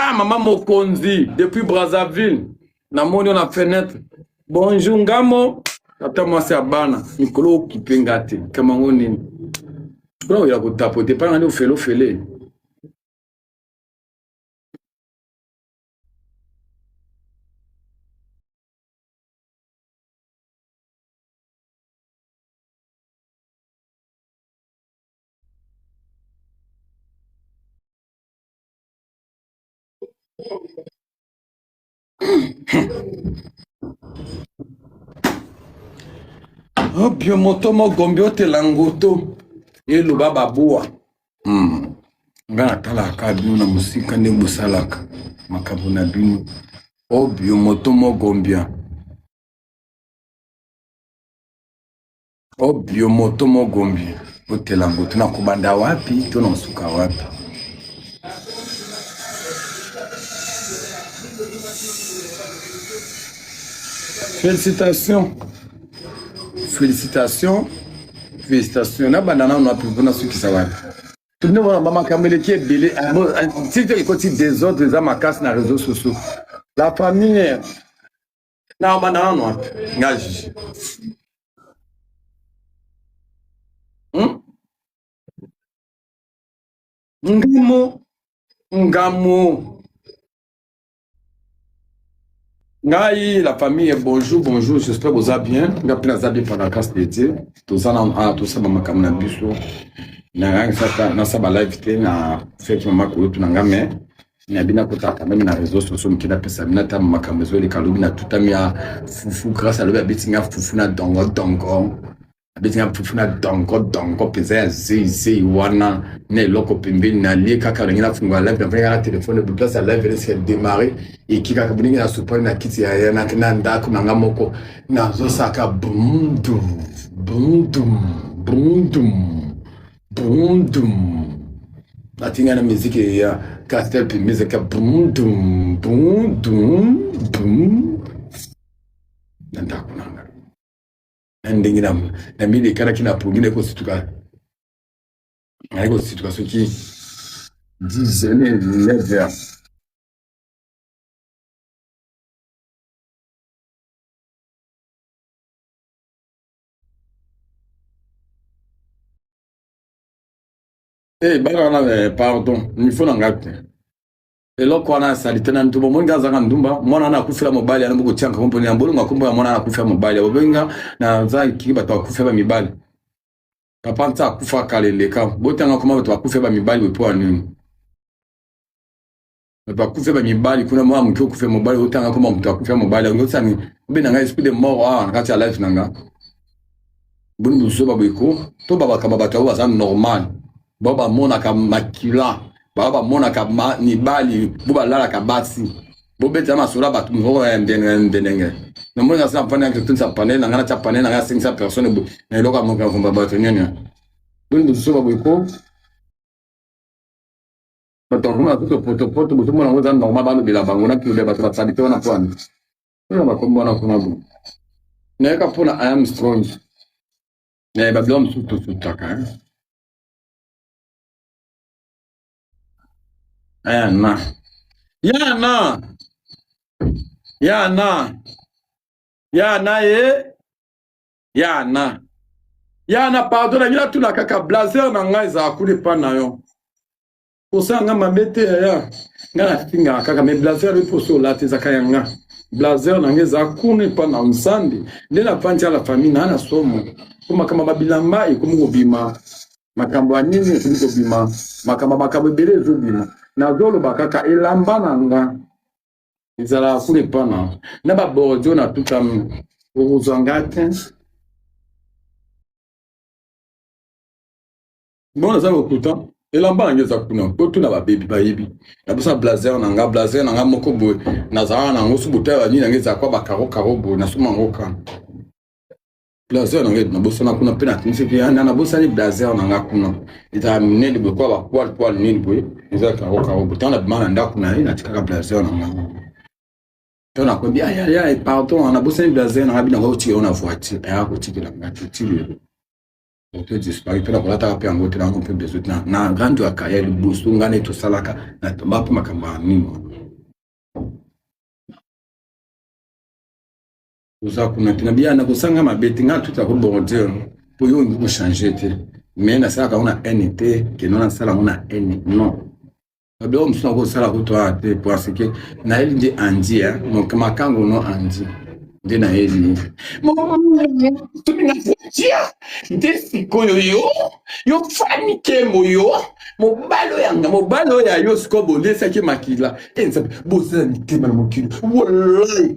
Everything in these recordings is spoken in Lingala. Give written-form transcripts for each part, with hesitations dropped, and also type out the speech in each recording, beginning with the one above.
Ah, mama mokonzi depuis Brazzaville, namoni yo na fenêtre. Bonjour ngamo, tata mwasi ya bana, mikolo okipe nga te. Kamango nini? Kuna oyela kotapote, epai nga nde ofele ofele. Obio moto mogombi otela ngoto eloba babuwa hmm. Nga natalaka bino na mosika nde bosalaka makambo na bino obio moto mogombia Obio moto mogombi otela ngoto na kobanda wapi to na nsuka wapi? Félicitations. Félicitations. Félicitations. Nabanda nanu wapi mpo nasukisa wapi? Tobino mona ba makambo eleki ebele. Ah, ah, tiktok ekoti desordre eza makasi na réseaux sociaux. La famille na banda nanu wapi nga juge hmm? Ngamo ngamo ngai la famille bonjour bonjour j'espère boza bien nga mpe naza bien par la grâce de Dieu toza na ah, tosala makambo na biso nangangisa nasala live te na fete mama kulutu na nga mais na bino akotaka quand même na réseau sociaux moke napesa bino ata makambo ezoleka lobi natutami ya fufu grâce alobi abeti nga fufu na dongo dongo abeti nga fufu na dongo dongo mpenza ya zei zei wana na eloko pembeni nalie kaka ndenge nafungola live nafandi kaka telefone place ya live elesi ya démarre eki kaka ndenge nasopani na kiti ya na ndako na nga moko nazosaka bumdum bumdum bumdum Bundum. Atinga na miziki ya Castel Pimiza ka bundum bundum bum. Na ndako na nga. Na ndenge na na milekanaki na pongi na kosituka. Na kosituka soki 10 9 heures. Eh, bana wana eh, pardon nifo na ngai te eloko wana asali te na ntumba omoni nga azanga ndumba mwana wana akufela mobali ana bokotianka kombo na bolonga kombo ya mwana wana akufela mobali bobenga naza kiki bato bakufela bamibali papa nta akufa kala eleka botanga koma bato bakufela bamibali boye mpo ya nini bato bakufi ba mibali kuna mwa moke okufi mobali otanga koma moto akufi mobali yango osani obe na ngai esprit de mort awa na kati ya life na nga boni bozoba boye ko to babakamba bato yango baza normal bao bamonaka makila bao bamonaka mibali bo balalaka basi bobetela masolo ya bato moko ya ndenge namoni nga sina mfani yanke panel na ngai natya panel na ngai asengisa personne na eloko ya mokambo bato nyonyo boni bozoba boye ko bato bakoma na kutu potopoto bozomona yango eza normal balobela bango na kilobela bato basali te wana mpo ani mpona bakombo wana kuna bo nayaka mpona i am strong na babiloko mosusu tosutaka yana yana yana yana ye yana yana pardon na ngai natuna kaka blazer na ngai ezala kuna epa na yo kosala nga mabe te yaya nga nafingaka kaka me blazer yo mposo olati ezaka ya nga blazer na nga eza kuna epa na nzambe nde nafandi ya la famille naa na somo mpo makambo ya babilamba ekomi kobima makambo ya nini ekomi kobima makambo makambo ebele ezobima nazoloba kaka elamba na nga ezalaka kuna epa na na babordio na tutami okozwa nga te Bon naza lokuta elamba na ngai eza kuna botuna babebi bayebi nabosa blazer na nga blazer na nga moko boye nazalaka na yango so botala banini na ngai ezala kwa bakaro karo boye nasomba yango ka blazer na ngai nabosana kuna mpe natunisi yana nabosani blazer na nga kuna ezala minene boye kwa bapoile poile nini boye eza karo karo boye ntango nabima na ndako na ye natikaka blazer na nga ntango nakobi ayaya pardon nabosani blazer na nga bino yango otikela na voiture aya kotikela nga te ti lelo Moto disparu mpe nakolataka mpe yango te nango mpe besoin na na grande ya kaya liboso ngai nde tosalaka na tomba mpe makambo ya nini wana. Oza kuna te na biya na kosanga mabe te nga tuta ko bordure po yo olingi kochange te mais nasalaka yango na haine te keno nasala yango na haine non babiloko mosusu nakosala kutu awa te parce que nayeli nde andi makango no andi nde nayeli ye nde sikoyo yo yo fani kembo yo mobali oyo yanga mobali oyo ya yo sikoyo bolesaki makila e nzambe bozala mitema na mokili walai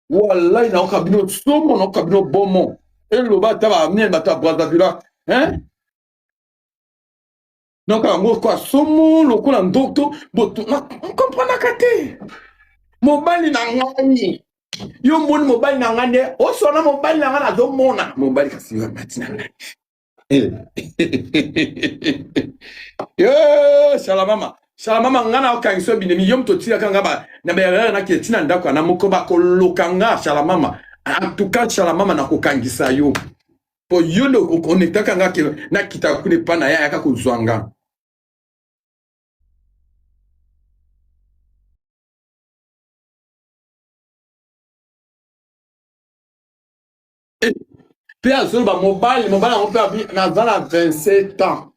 Wallahi nayoka bino somo, nayoka bino bomo. Eloba ata ba nini bato ya Brazzaville, hein? Nayoka yango kwa somo lokola ndoto, boto na comprenaka te. Mobali na ngai yo moni mobali na ngai nde osona mobali na ngai nazomona mobali kasi yo amati na ngai. Yo shala mama, shala mama nga na okangisa yo binemi yo moto otikaka nga ba na baerreur na keti na ndako na moko bakoloka nga shala mama. En tout cas shala mama nakokangisa yo po yo nde okonektaka nga ke nakita kuna epa na ye ayaka kozwa nga. Mpe azoloba mobali mobali yango mpe abi naza na 27 ans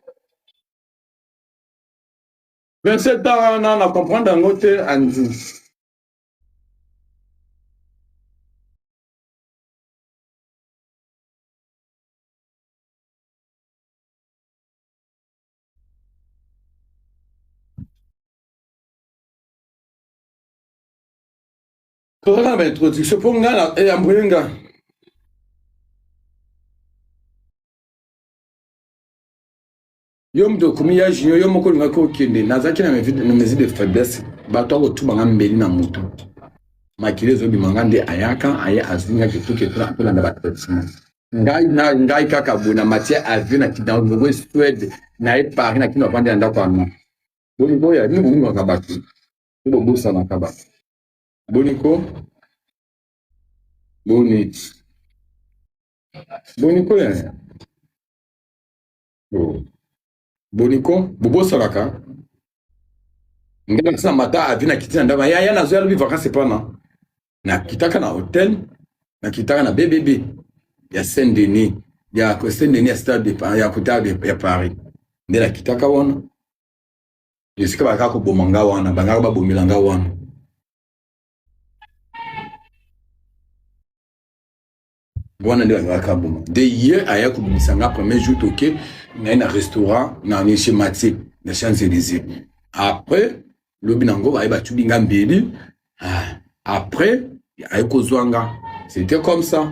27 ans wana na comprendre yango te andi Tozaka na ba introduction mpo nga na eyamboli nga. Yo moto okomi ya junior, yo moko olingaki okende. Nazalaki na mesure de faiblesse, bato akotuba nga mbeli na moto, makili ezobima nga nde ayaka aye azwi nga kitoke tolanda ba traitement. Ngai na ngai kaka boye na matière avion na kida Norvège Suède na ye Paris na kino avandi na ndako ya nga. Boni boya bino bobungaka bato, bobosanaka bato. Boni ko? Boni. Boni ko yaya? Oh. Boni ko? Bobosanaka? Ngai nakisa mata avi na kiti na ndako. Yaya nazoya lobi vacances epana. Nakitaka na hotel, nakitaka na BBB ya Saint-Denis, ya Saint-Denis ya stade de ya kota ya Paris. Nde nakitaka wana. Esika bakaka koboma nga wana, bangaka babomela nga wana. Wana nde bangaka boma. Nde ye aya kobimisa nga premier jour toke naye na restaurant na chez Mathieu na Champs-Élysées. Après lobi nango baye batubi nga mbeli. Ah, après aye kozwa nga. C'était comme ça.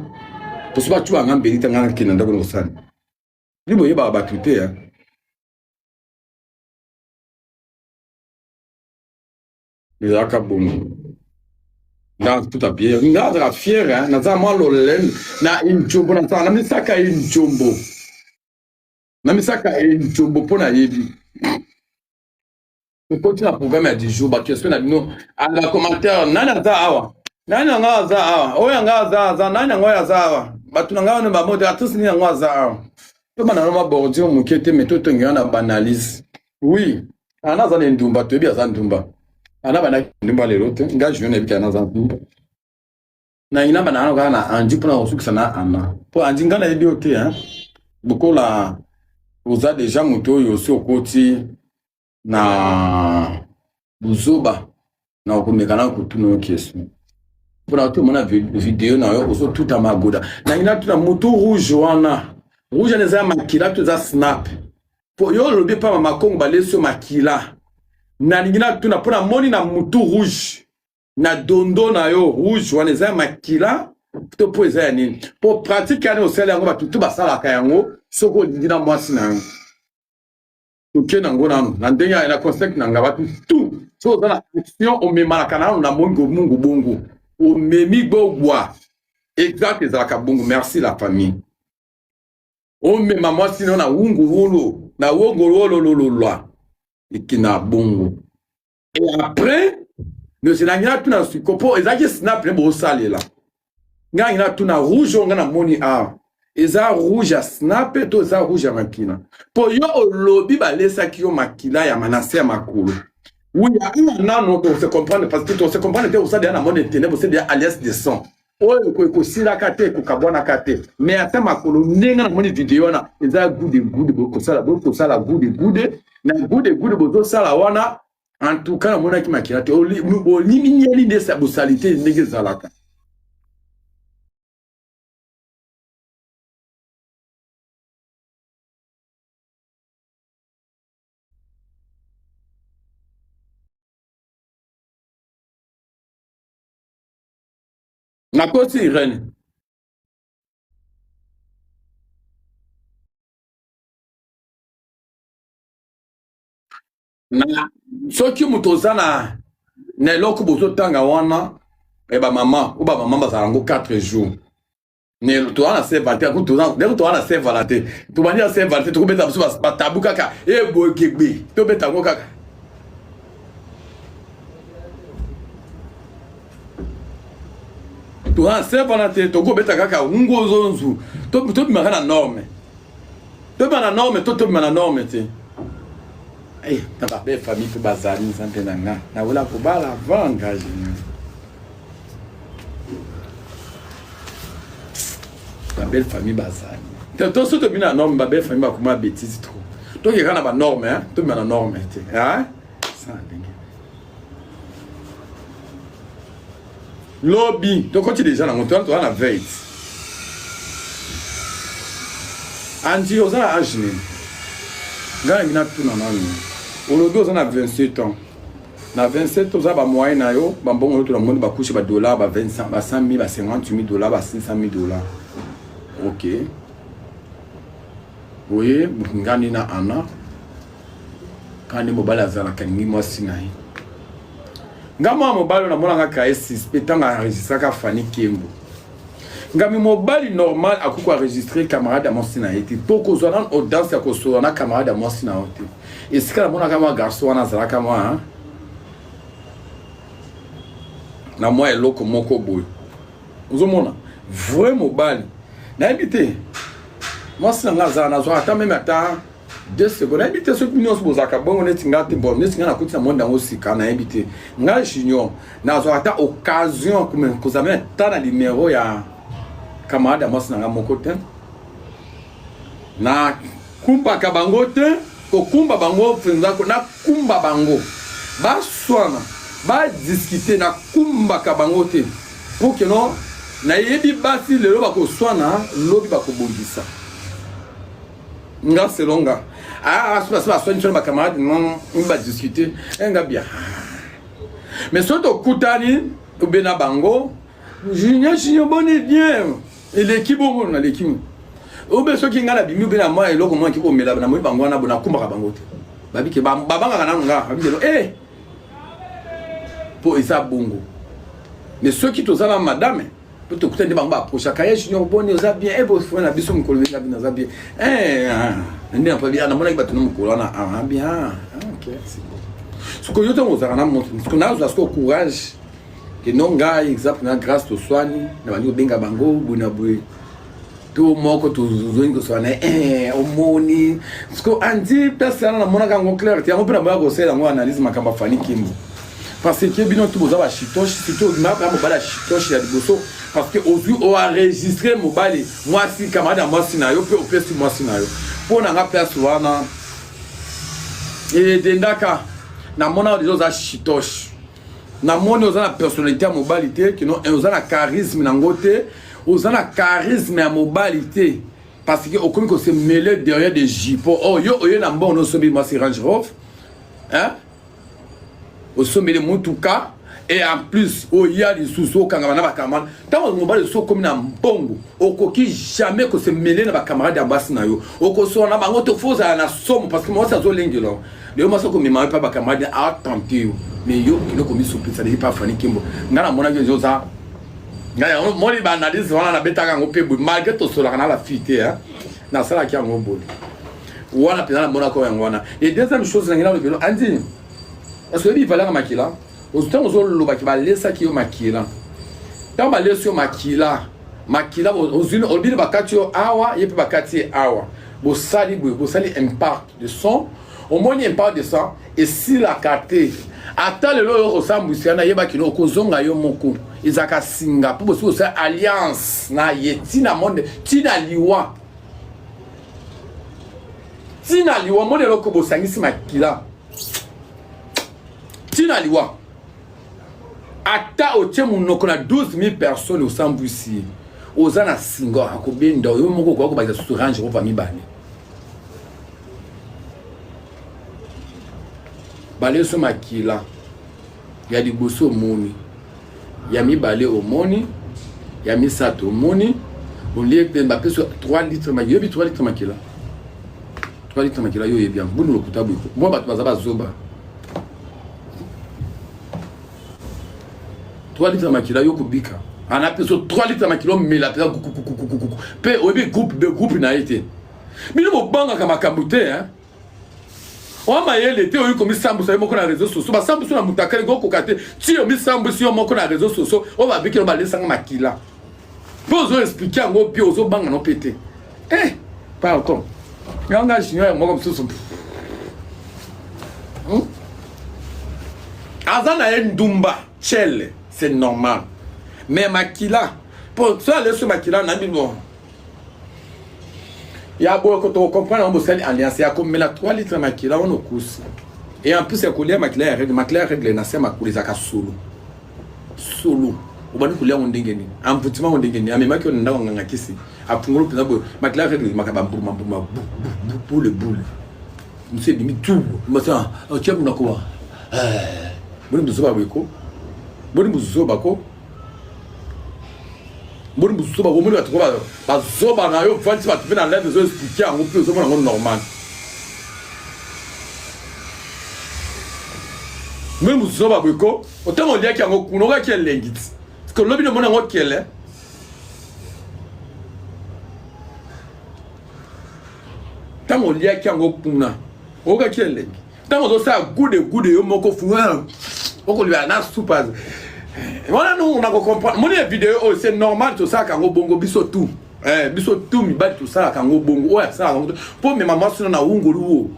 Poso batuba nga mbeli te nga nakende ndako na kosala. Bino boyebaka bato te hein. Ezalaka bongo nga tuta bien nga azalaka fier hein naza mwa lolendo na injombo nasala na misaka injombo na misaka injombo mpo nayebi tokoti na programme ya du jour baquestion na bino na commentaire nani aza awa nani yango aza awa oyo yango aza aza nani yango oyo aza awa bato na ngai wana bamoderatrice nini yango aza awa tobanda na mabordure moke te me totongela na baanalyse oui ana aza na ndumba toyebi aza ndumba ana bandaki ndumba lelo te nga junior nayebi ke ana aza ndumba na ina banda kaka na andi mpona kosukisa na ana mpo andi nga nayebi yo te hein lokola oza deja moto oyo osi okoti na buzoba na okomeka na kotuna yo question mpona tomona video na yo ozotuta magoda nangi natuna motu rouge wana rouge wana eza makila to eza snap mpo yo olobi mpa mama kongo balesi yo makila nalingi natuna mpo namoni na motu rouge na dondo na yo rouge wana eza ya makila to mpo eza ya nini mpo pratique yani osali yango bato tu basalaka yango soki olingi na mwasi na yo toke nango nanu na ndenge ya na concept na nga bato tout soki oza na action omemalaka nanu na mongo mungu bongo omemi gbogwa exact ezalaka bongo merci la famille omema mwasi na yo na wungululu na wongolololololwa ekenda bongo et après nozelaki natuna siko mpo ezalaki snap nde bosalela ngai natuna rouge oyo ngai namoni awa eza rouge ya snap to eza rouge ya makila mpo yo olobi balesaki yo makila ya manase ya makolo oui ya awa nano tose comprendre parce que tose comprendre te osala deya na monde internet bosala deya alliance de sang. Oyo ekosilaka te, ekokabwanaka te. Mais ata makolo ndenge namoni video wana eza gude gude, bokosala bokosala gude gude na gude gude bozosala wana. En tout cas namonaki makila te, oliminyeli nde bosali te ndenge ezalaka. Nakosi Irene. Na soki moto oza na na eloko bozotanga wana e bamama o bamama bazala yango 4 jours ne toza na saint valentin kutu ndenge toza na saint valentin tobandi na saint valentin tokobeta biso batabu kaka ebokegbe tobeta yango kaka toza na saint valentin tokobeta kaka ngozonzu tobimaka na norme tobima na norme to tobima na norme te. Eh, na ba famille mpe bazali nzambe na nga nakola kobala avant engage ba belle famille bazali to so tobi na norme ba belle famille bakoma bêtise trop tokeka na ba norme hein tobima na norme te hein sa ndenge lobi tokoti deja nango toza na veille. Andi oza na age nini? Ngai nangi natuna nanu, olobi oza na 27 ans, na 27 oza ba moyen na yo bambongo oyo tunamoni bakushe ba dollar ba 25 ba 100 000 ba 50 000 dollars ba 600 000 dollars. Ok, oye ngani na ana kani mobali azalaka alingi mwasi na ye. Nga mwana mobali oyo namonaka kaye suspect ntango enregistraka Fanny Kembo. Ngami mobali normal akoki koenregistre camarade ya mwasi na ye te mpo kozwa nano audace ya kosolola na camarade ya mwasi na yo te. Esika namonaka mwa garçon wana azalaka mwa na mwa eloko moko boye, ozomona vrai mobali nayebi te mwasi na nga azala nazwaka ata meme ata 2 secondes, nayebi te soki nyonso bozalaka bongo neti nga te. Bon, neti nga nakuti na monde yango sika, nayebi te. Nga junior nazwaka ata occasion kozala meme ata na numero ya camarade ya mwasi na nga moko te, nakumbaka bango te, kokumba bango mpenza, nakumba bango baswana badiskute, nakumbaka bango te mpo keno nayebi basi lelo bakoswana lobi bakobongisa. Nga selon nga ah basi baswani swana bacamarade non badiscute nga bien, mais soki tokutani obe na bango junior junior boni bien eleki bongo naleki obe soki nga nabimi obe na mwa eloko mwa komela na moi bango wana bo nakumbaka bango te, babike babangaka nanu nga babike no eh po eza bongo. Mais soki toza na madame po tokutani nde bango baapprochaka ye junior boni oza bien e bofoi na biso mokolo benga bino aza bien nde namonaki bato na mokolo wana ah bien ok c'est bon. Sikoyo yo ntango ozalaka na moto sikoyo nazwa sikoyo courage ke no ngai exemple na grâce toswani na bandi kobenga bango boye na boye to moko tozongi koswana na omoni sikoyo andi place wana namonaka yango clair te, yango mpe naboya kosala yango analyse makambo ya Fanny Kimbo parce que bino tu boza bashitoshi surtout na mobali ya shitoshi ya liboso parce que ozwi oenregistre mobali mwasi camarade ya mwasi na yo mpe opesi mwasi na yo. Mpo na nga place wana edendaka namona deja oza shitoshi, namoni oza na personnalité ya mobali te, kino oza na charisme nango te, oza na charisme ya mobali te parce que okomi kose mêler derrière des jupons. Oh yo oye na mbongo osombi mwasi Range Rover hein, osombeli mutuka et en plus oya lisusu okangama na bacamarade. Ntango mobali lisusu okomi na mbongo okoki jamais kose mêler na bacamarade ya basi na yo, okosola na bango te, fo ozala na somo parce que mwasi azolengela lelo mwasi akomema yo mpe bacamarade atente yo, mais yo okende komisopisa deji mpe Fanny Kimbo. Ngai namonaki ezo oza ngai yango moni baanalyse wana nabetaka yango mpe boye malgré tosolaka na la fille te nasalaki yango boye wana mpenza namonaka yango wana. Et deuxième chose nangi nalobelo andi parce que oyebi valeur ya makila, ntango ozolobaki balesaki yo makila, ntango balesi yo makila makila ozwi bakati yo awa ye mpe bakati ye awa, bosali boye bosali impact de son, omoni impact de sang esilaka te. Ata lelo oyo okosambwisa wana, yeba kino okozonga yo moko. Ezalaka singa mpo bosi kosala alliance na ye ntina monde, ntina liwa, ntina liwa. Moni eloko bosangisi makila ntina liwa. Ata otie monoko na 12000 personnes, osambwisi ye, oza na singa akobenda yo moko, okoka kobakisa susu Range Rover mibale. Baleso makila ya liboso omoni, ya mibale omoni, ya misato omoni, olie mpe bapesi 3 litre makila. Yoyebi 3 litre makila, 3 litre makila, yo oyebi yango. Boni lokuta boye? Mwa bato baza bazoba. 3 litre makila, yo kobika ana mpe so 3 litre makila omela mpenza kukukukukuku mpe oyebi groupe de groupe na ye te. Bino bobangaka makambo te hein? Oa mayele te, oyi komisambusa yo moko na réseau sociaux, basambusi na moto akali kokoka te ti omisambusi yo moko na réseau sociaux. Oyo babikino balesanga makila mpe ozo expliquer yango bi ozobanga no mpe te. Eh, pardon, yanga junior moko mosusu, Aza na ye ndumba chele, c'est normal, mais makila po so aleso makila na bino ya boye ko tokocomprendre yango. Bosali alliance ya komela 3 litre makila wana, okusi. Et en plus ya kolia makila ya règle, makila ya règle na se makolo ezalaka solo solo. Obandi kolia yango ndenge nini? Envoûtement yango ndenge nini? Amemaki yo na ndako nganga kisi, afungoli mpenza boye, makila ya règle ebimaka bambuma mbuma, bule bule mosu ebimi tu masa otie monoko wa. Boni bozoba boye ko? Boni bozoba ko? Boni bozoba? Omoni bato ko bazoba na yo, vandisi bato mpe na live, ezo expliquer yango mpe ozomona yango normal. Moni bozoba boye ko? Otango oliaki yango kuna, okaki elengi ti parce que lobi nomoni yango kele. Ntango oliaki yango kuna, okaki elengi. Ntango ozosala gude gude yo moko, fungola, okolia na supa wana, no nakocomprendre. Moni ya video oyo, c'est normal, tosalaka yango bongo biso tout. Biso tout mibali tosalaka yango bongo. Oyo asalaka yango mpo mema mwasi na wungolu wo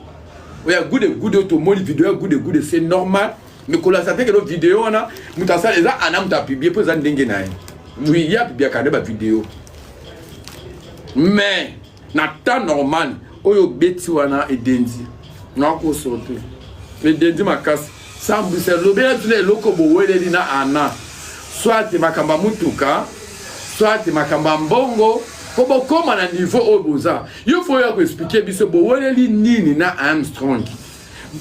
oyo ya gude gude oyo tomoni video ya gude gude, c'est normal. Mais kolasa te kelo video wana moto asala eza ana moto apublier mpo eza ndenge na ye. Oui, ye apubliaka nde bavideo, mais na temps normal oyo obeti wana edendi nakoso te, edendi makasi. Sambwisa, lobela biso na eloko boweleli na ana, soit makambo ya mutuka, soit makambo ya mbongo, mpo bokóma na niveau oyo boza. Yo faut oya koexpliquer biso boweleli nini na Armstrong.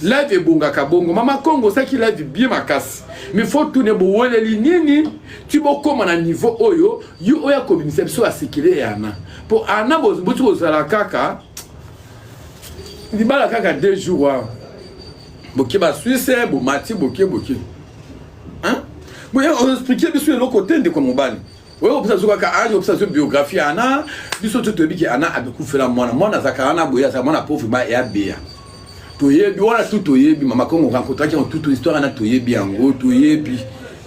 Live ebongaka bongo. Mama Congo osalaki live bien makasi, mais faut tune boweleli nini ti bokóma na niveau oyo. Yo oyo akobimisa biso basekele ya ana, mpo ana boti kozala kaka libala kaka 2 jours wana, boke baswisse, bomati, boke boke boye, oexpliquer biso eloko te. Ndeko mobali oyo opesa biso kaka age, opesa biso biographie ya ana. Biso to toyebi ke ana abekufela mwana, mwana azalaka wana boye, azala mwana pauvre ba ya beya, toyebi wana tu, toyebi mama Kongo rencontraki yango tutu histoire wana, toyebi yango, toyebi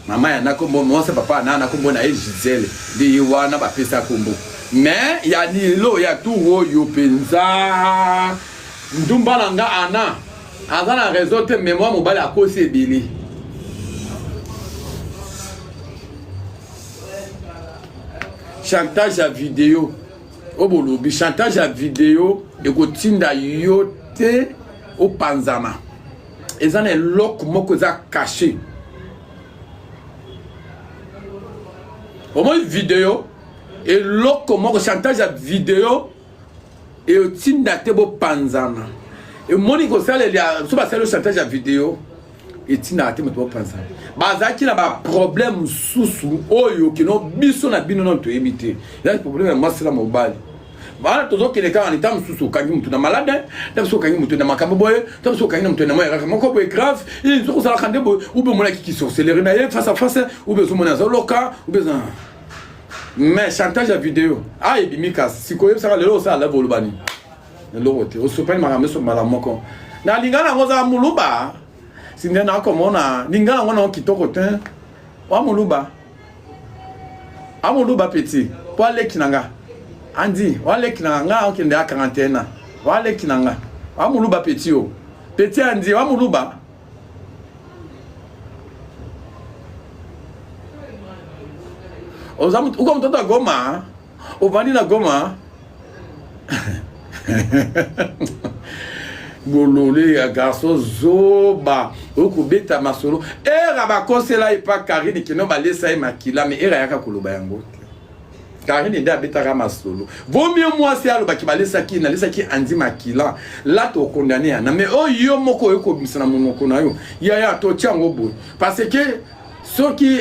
mama ya na kombo mwasi papa ana na kombo na ye Gisele, nde ye wana bapesa kombo. Mais ya lelo ya tour oyo mpenza, ndumba na nga ana aza na raison te. Mémoire mobali akosi ebele. Chantage ya video oyo bolobi, chantage ya video ekotinda yo te opanzana. Eza na eloko moko eza caché. Omoi video, eloko moko, chantage ya video eotinda te bopanzana. Emoni kosalela so basali chantage ya video etindaka te moto bopanzana. Bazalaki na baproblème mosusu oyo kino biso na bino nano toyebi te. Ezali problème ya mwasi na mobali wana. Tozokende kaka nita mosusu, okangi motu na malade ta mosusu, okangi motu na makambo boye ta mosusu, okangi na motu na mwa erreur moko boye grave. Soki ozalaka nde boye, ube omonaki kisorcellerie na ye face à face, ube ozomona azoloka ube. Mais chantage ya video a ebimi kasi sikoyo, oyebisaka lelo osala live, oloba nini? Eloko te, osopani makambo nyonso mbala moko. Nalinga nango ozala moluba sinde, nakomona linga yango nango kitoko te. Wa moluba, amoluba petit po aleki na nga andi, waleki na nga, okende ya 41 ans, waleki na nga, wa moluba petit o petit andi wa moluba. Oza uko mtoto wa Goma? Ovandi na Goma? Bolole ya garçon zoba okobeta masolo era bakosela ye pa Karine kino balesa ye makila me era yaka koloba yango te. Karine nde abetaka masolo vaut mieux mwasi alobaki balesaki nalesaki andi makila la tokondane yana me oyo yo moko oyo kobimisa na monoko na yo yaya totia yango boye parce que soki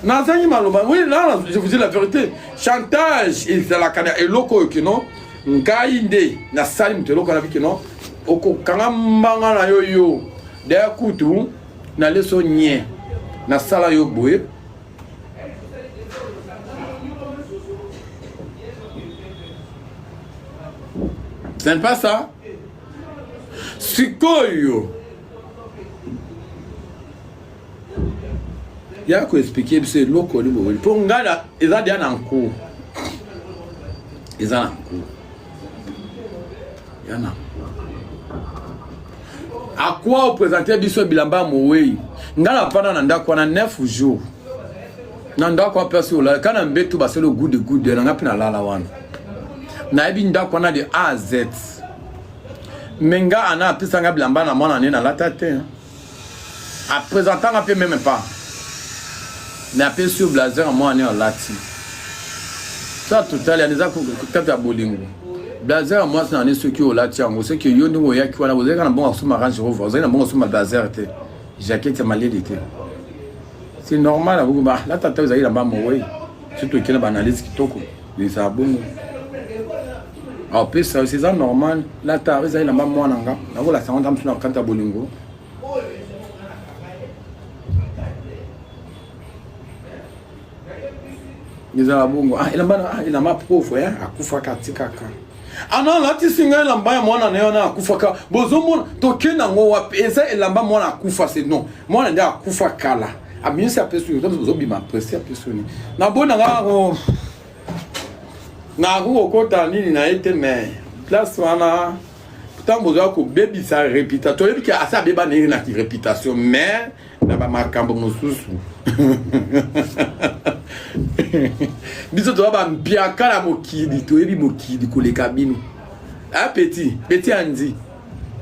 nazangi maloba oui là je vous dis la vérité chantage ezalaka na eloko oyo kino ngai nde nasali moto eloko nabi kino okokanga mbanga na yo yo daya kutu naleso nye nasala yo boye. Ce n'est pas ça. Sikoyo ya koexplike biso eloko oli boyoli mpo ngai eza deya na ncour, eza na ncour ya na akwa opresente biso bilamba ya mowei. Ngai nafanda na ndako wana 9 jours na ndako wana place olala kaka na mbeto basali gude gude na ngai mpe nalala wana nayebi ndako wana de a à z me nga ana apesa nga bilamba na mwana ne nalata te apresenta nga mpe meme pas me apesi yo blazer ya mwana ne alati sa totali yana eza kati ya bolingo blazer ya mwasi na ne soki olati yango soki yo ndenge oyaki wana ozalaki na mbongo ya kosomba Range Rover ozalaki na mbongo ya kosomba blazer te jaquette ya malili te c'est normal akoki ba lata ata ezali elamba mowei surtout okende ba analyse kitoko ezala bongo apesa eza normal lata ezali elamba mwana nga nakolakisa yango nta mosu na kati ya bolingo. Ezala bongo ah, elamba ah, elamba pauvre eh, akufaka atikaka ana ah, alatisi ngai elamba ya mwana na ye wana akufaka bozomona tokende yango wapi eza elamba mwana akufa se non mwana nde akufa kala abimisi apesi yo ozobima presi apesi yo nini naboni na ngai nakoki kokota nini na ye te mais place wana ntango bozwa kobebisa réputation toyebi ke asi abeba na ye na réputation mais na bamakambo mosusu biso toza bampiaka na mokili toyebi mokili koleka bino a petit petit andi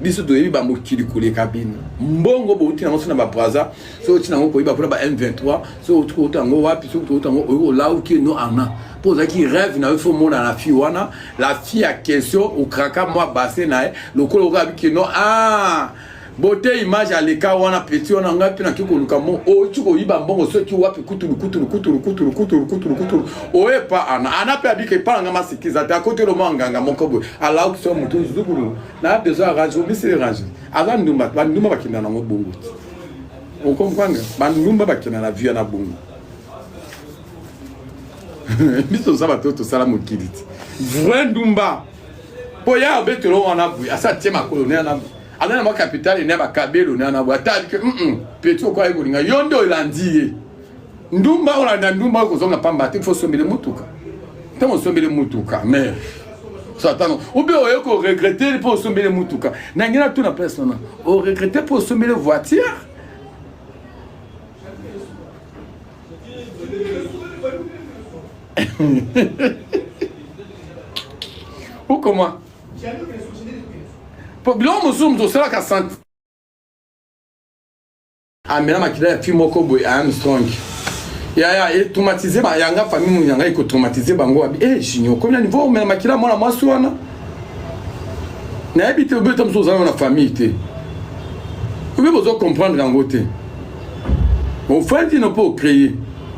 biso toyebi bamokili koleka bino mbongo bouti nango so na babraza soki oti nango koyeba mpona ba m23 soki outi kouta yango wapi soki outa yango oyoki olauki no ana mpo ozalaki rêve na yo fo omona na fille wana la fille ya question okraka mwa base na ye lokola okabi kino ah bote image aleka wana petit wana ngai mpe naki koluka mo outi koyiba mbongo soki wapi kutulu kutulu kutulu kutulu kutulu kutulu kutulu oye pa ana ana mpe abika epa na ngai masikiza te akoti lomo nganga moko boye alauki so motu zukulu na besoin arrange obisi range aza ndumba bandumba bakenda nango bongo te okomprendre bandumba bakenda na vie na bongo biso toza bato tosala mokili te vrai ndumba mpo ya obetelo wana boye asa atie makolo ne wana aza na mwa kapitale ne bakabelo ne wana boye ata abike petit okoya kolinga yo nde olandi ye ndumba olanda ndumba oyo kozonga pamba te fo osombele motuka ntango osombele motuka mais satano obe oye koregrete mpo osombele motuka na ngai natuna place wana oregrete mpo osombele voiture ou comment po biloko mosusu moto osalaka sante amela makila ya fille moko boye Armstrong yaya etraumatise ba yanga famille mu yanga ekotraumatise bango abi eh junior okomi na niveau omela makila mwana mwasi wana nayebi te obeta mosusu oza na famille te obe bozo comprendre yango te ofandi no mpo ocreye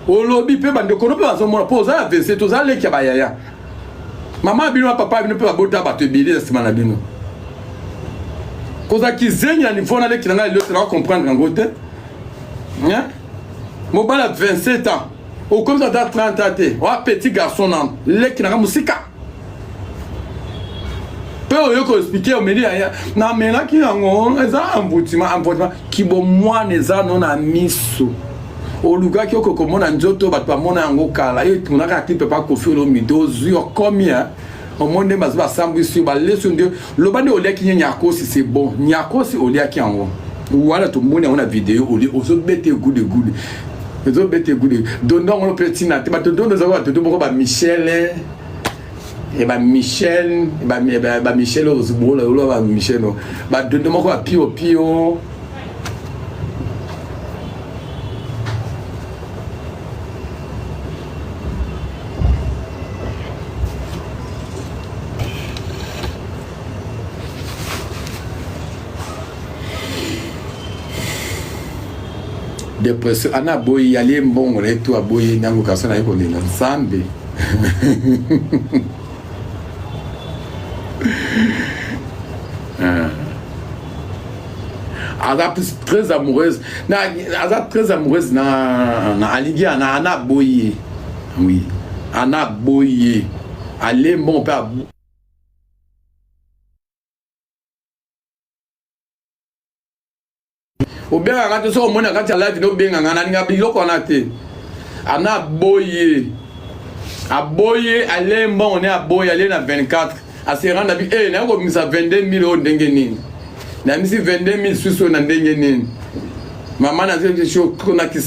olobi mpe bandeko no mpe bazomona mpo oza na verse te oza leki ya bayaya mama ya bino na papa ya bino mpe babota bato ebele na nsima na bino kozala kizengi na niveau na leki na ngai eliote na comprendre yango te mobali ya 27 ans okomisa ata 30 ans te oa petit garçon nano leki na ngai mosika mpe oyo koexplike omeli yaya namelaki yango eza envoûtement envoûtement kibomwana eza no na miso olukaki okoki komona nzoto bato bamona yango kala yo etunaka clip epa Koffi Olomide ozwi okomi omoni nde bazo basambwisi yo balesi yo nde loba nde oliaki nye nyakosi c'est bon nyakosi oliaki yango wana tomoni yango na video olie ozobeta egude gude. Ezobeta egude dondo yango mpe ntina te. Bato dondo ezalaka bato moko ba Michel e ba Michel ba Michel oyo ozbola oyo ba Michel ba dondo moko ba pio pio. Depression ana aboyi alie mbongo na ye to aboyi nyango garçon na ye kolela nzambe. Aza plus très amoureuse na aza très amoureuse na na alingi ana ana aboyi oui ana aboyi alie mbongo mpe. Obengaka nga te soki omoni na kati ya live nobenga nga nalinga biloko wana te. Ana aboye aboye ale mbongo ne aboye ale na 24 ase rendre bi eh naye kobimisa 22000 oyo ndenge nini, nayebisi 22000 susu oyo na ndenge nini. Mama na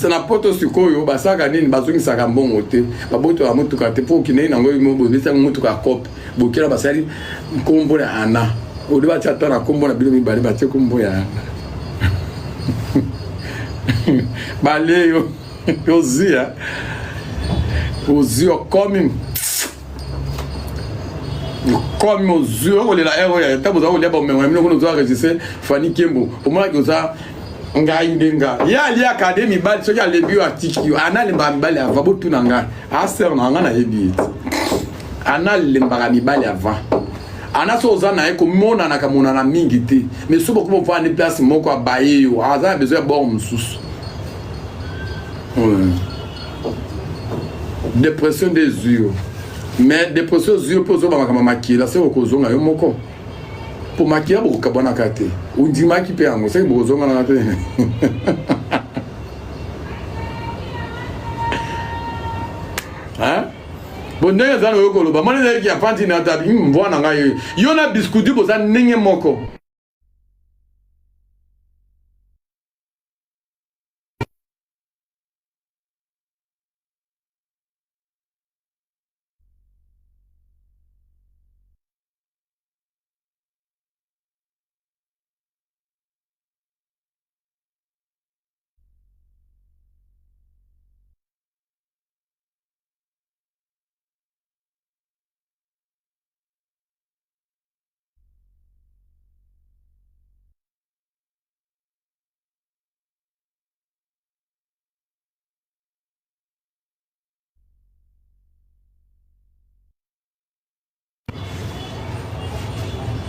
na poto sikoyo basalaka nini, bazongisaka mbongo te, babotolaka motuka te mpo okendeki nango bobisaka motuka ya cope bokela basali nkombo ya Ana ode batia ata na nkombo na bino mibale batie nkombo ya Ana balie yo ozwi ozwi okomi okomi ozwi okolela ere oyo ata boza kolia bomengo na bino kuna ozo enregistre Fanny Kembo omonaki oza ngai nde nga ye aliaka nde mibali soki alebi yo atiki yo Ana alembaka mibali ava botuna ngai aser na nga nayebi ye te Ana alembaka mibali avant. Ana so oza na ye komonanaka monana mingi te mais so bokomi ovanda place moko abaye yo aza na besoin ya bord mosusu. Depression nde ezwi yo mais depression ezwi yo mpe ozoba makambo makila se okozonga yo moko mpo makila bokokabwanaka te ondimaki mpe yango seke bokozonganaka te. Hein? Bon ndenge eza na koloba mwana ezalaki ya panti na tabi mbwa na ngai yo na biscuit boza ndenge moko.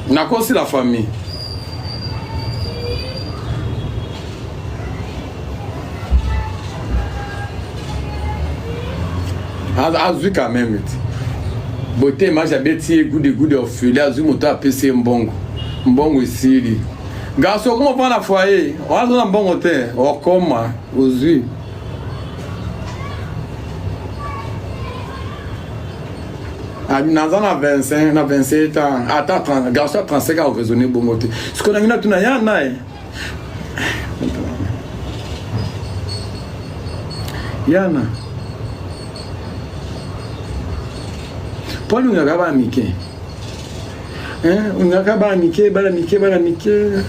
Nakosi la famille. Azwi quand même ti bote image abeti ye gude gude ofele azwi moto apesi ye mbongo mbongo esili garçon okoma mpo na foyer waza na mbongo te okoma ozwi naza na 25 na 27 ans ata 30 garçon ya 35 ans raisonner bongo te sikoyo nangi natuna ya naye yana mpo alingaka bana mike olingaka bana mike bana mike bana mike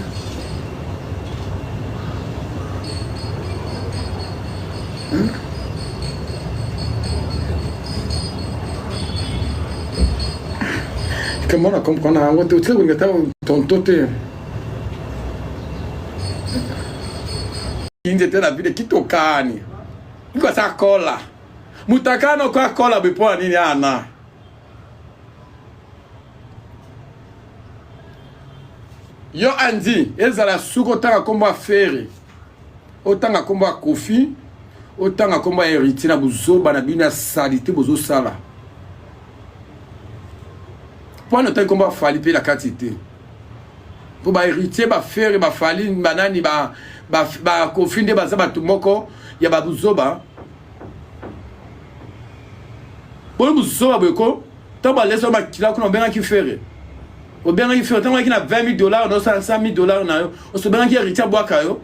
Comment on comprendre yango te otika kolinga ta tonto te nzete na vile kitokani ikosa kola mutakano kwa kola bipo nini ana yo andi ezala suki otanga nkombo ya Ferre otanga nkombo ya Kofi otanga nkombo ya Héritier na buzoba na bino ya salite bozosala mpo wana otangi nkombo ya Fally mpe na kati te mpo ba Héritier ba Ferre ba Fally banani ba Kofi nde baza bato moko ya babuzoba boni buzoba boye ko ntango balesa makila kuna obengaki Ferre obengaki Ferre ntango oyaki na 20 000 dollars na osala 100 000 dollars na yo osobengaki Héritier abwaka yo.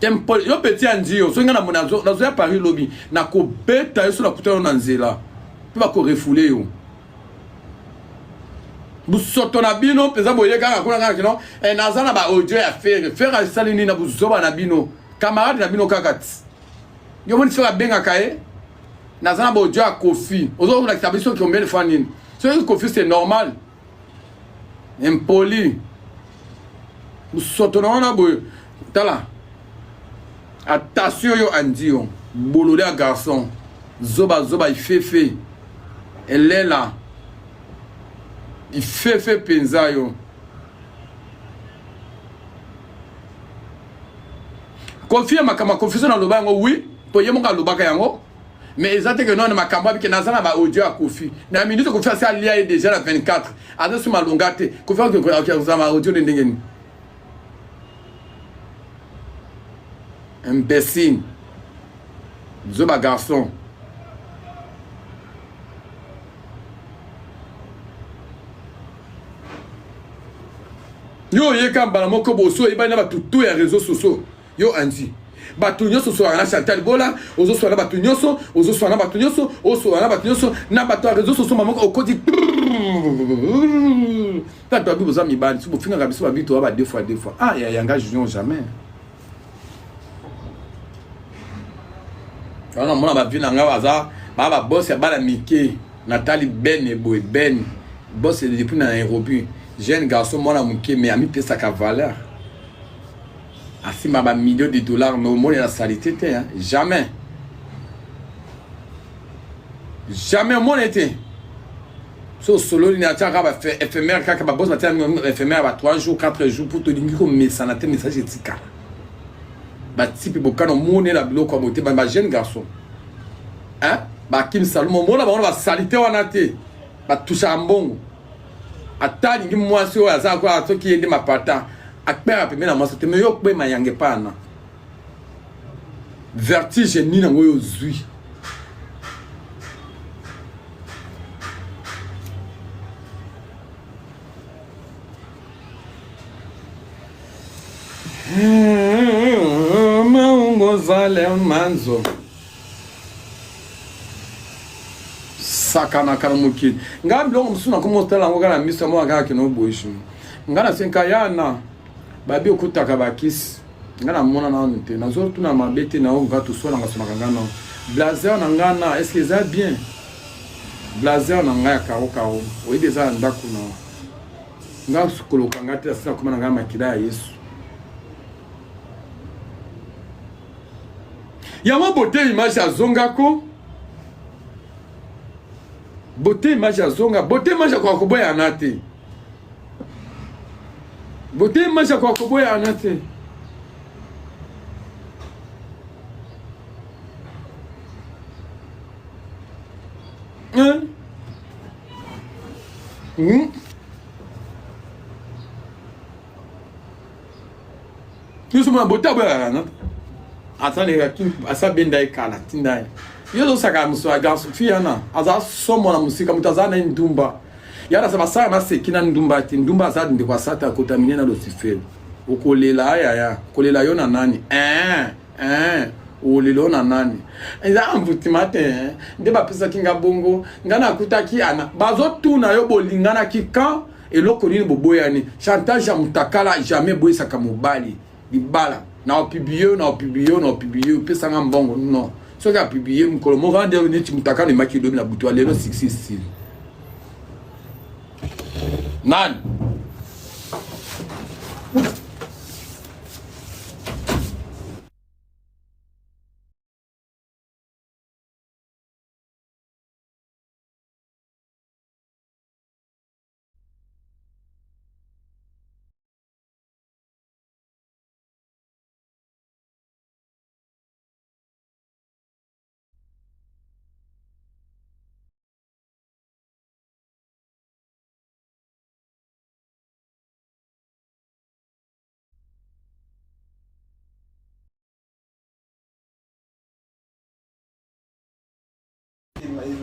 Yo petit ya ndio soki nga na mona nazoya Paris lobi nakobeta yo so nakuta yo na nzela mpe bakorefoule yo busoto na bino mpenza boye kaka kuna kaka kino eh, naza na baaudio ya fere fere asali nini na buzoba na bino camarade na bino kaka ti yo moni fere abengaka ye naza na baaudio ya kofi ozokolakisa biso combien de fois nini soki kofi c'est normal impoli busoto na wana boye tala attention yo andi yo bolole ya garçon zoba zoba ifefe elela ifefe mpenza yo kofi ya makambo ya kofi so naloba yango wi mpo ye moko alobaka yango mais eza te ke none makambo abike naza na baaudio ya kofi na minute kofi asi alia ye déjà na 24 aza su malonga te kofi akozala baaudio nde ndenge nini imbécile zoba garçon yo oyeka mbala moko boso oyebani na bato to ya réseau sociaux yo Andy bato nyonso osolaka na Chantal Bola ozosola na bato nyonso ozosola na bato nyonso osola na bato nyonso na bato ya réseau sociaux mamoko okoti tata babi boza mibali so bofingaka biso babi toya ba deux fois deux fois ah ya yanga junior jamais wana mona bavi na ngai baza baa babosi ya bana mike natali ben eboye ben boss depuis na nairobi jeune garçon mwana moke mais amipesaka valeur asimba ba millions de dollars mais omoni na salite te hein? jamais jamais omoni te so osololi na tiaka ba éphémère kaka ba boss batia éphémère ba 3 jours 4 jours pour tolingi komesana te message etikala batipe bokana omoni na biloko ya bote ba jeune garçon hein bakim salomo omona bango na basalite wana te batushaka mbongo ata alingi mwasi oyo aza kwa soki ye nde mapata akpera pembeni na mwasi te me yo kpe mayange pana vertige nini yango oyo ozwi maungozale manzo sakanaka na mokili ngai biloko mosusu nakoma otala yango kaka na miso yango kaka kino oboyisi ngai nasenka yana babi okutaka bakisi ngai namona nanu te nazotuna mabe te na oyo ngai toswanaka sonaka ngai nano blazer na ngai na est ce que eza bien blazer na ngai ya karo karo oyebi eza na ndako na ngai koloka ngai te asi nakoma na ngai makila ya yesu yango bote image azonga ko bote image azonga bote image akoka koboyana te bote image akoka koboyana te Hein? Hmm? Nyonso mona bote aboyaka na asa benda ye kala tinda ye yo ozosaka mosu ya garçon fille wana aza somo na mosika moto aza na ye ndumba ya nasa basala maseki na ndumba te ndumba aza ndeko ya sata akotamine na losifelo okolela ayaya kolela yo na nani eh, eh. olela yo na nani eza envoutement te nde bapesaki nga bongo nga nakutaki ana bazotuna yo bolinganaki quand eloko nini boboyani chantage ya mutakala jamais eboyisaka mobali libala na opublie na opublie na opublie opesanga mbongo non soki apublie mokolo moko ande neti mutakala emaki lobi na butu ya lelo succès esili nani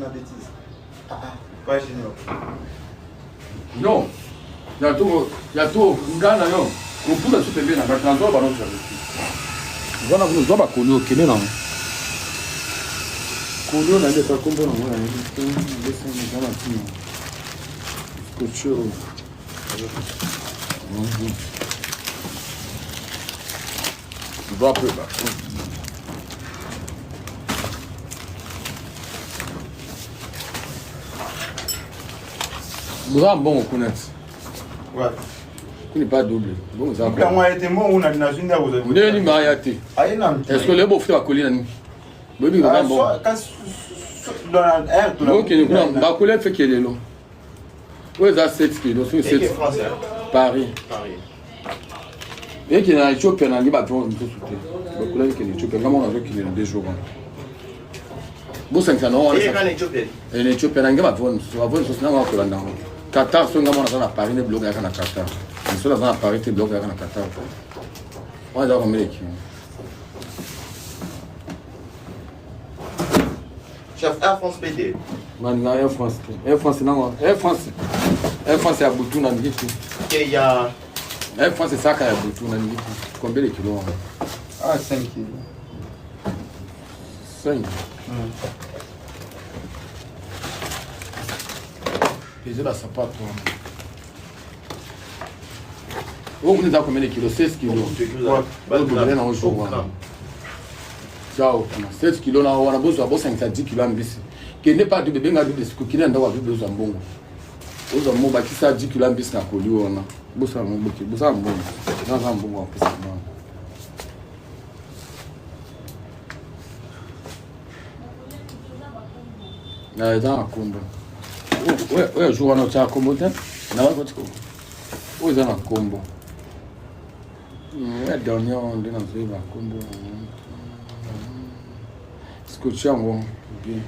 Ma bêtise. Ah, ah, pas junior. Non. Ya to ya to nga na yo. Kopusa su pembeni na nga nazo ba no service. Wana kuna zwa bakoli okende nango. Koli oyo nayebi ata nkombo nango nayebi te, nabesani eza na ntina. Scotche oyo. Zwa mpe bakoli. Boza mbongo kuna ti. Kuni pas double. Bon za. Yango ayete mbongo na nazwi nde akozwa. Ndenge nini aya te. Aye na. Est-ce que lebo futa bakoli na nini? Boyebi koza mbongo. Okende kuna bakoli efeke lelo. Oyo eza 7 kilo, soki 7. Paris. Ekende na Ethiopia na ngi bato mosusu te. Bakoli ekende Ethiopia, nga moko nazokende na 2 jours wana. Bosangisa na wana. Na Ethiopia na ngi bato mosusu, bato mosusu nanga bakolanda yango. Qatar soki nga mwana aza na Paris nde biloko yaka na Qatar. Soki aza na Paris te biloko yaka na Qatar. Wana eza combien de kilo? Chef Air France PD. Nalinga Air France te. Air France nango. Air France. Air France ya butu na lingi te. Ke ya Air France esaka ya butu na lingi te. Combien de kilos wana? Ah, 5 kilos. 5. Pese ba sapato wana. Oyo kuna eza combien de kilos? 16 kilos. Oyo bobele na jour wana. Ciao kuna 7 kilo na wana bozwa bosangisa 10 kilo ya mbisi. Kende pa double benga double siku kende na ndako ya double ozwa mbongo. Ozwa mbongo bakisa 10 kilo ya mbisi na koli wana. Bosala mbongo bosala mbongo. Naza mbongo ya pesa mwana. Na eza na kombo. Oyo jour wana otyaka kombo te? Na bakoti kombo. Oyo eza na kombo. Ya dernier wana nde nazoyeba kombo. Scotch yango bien.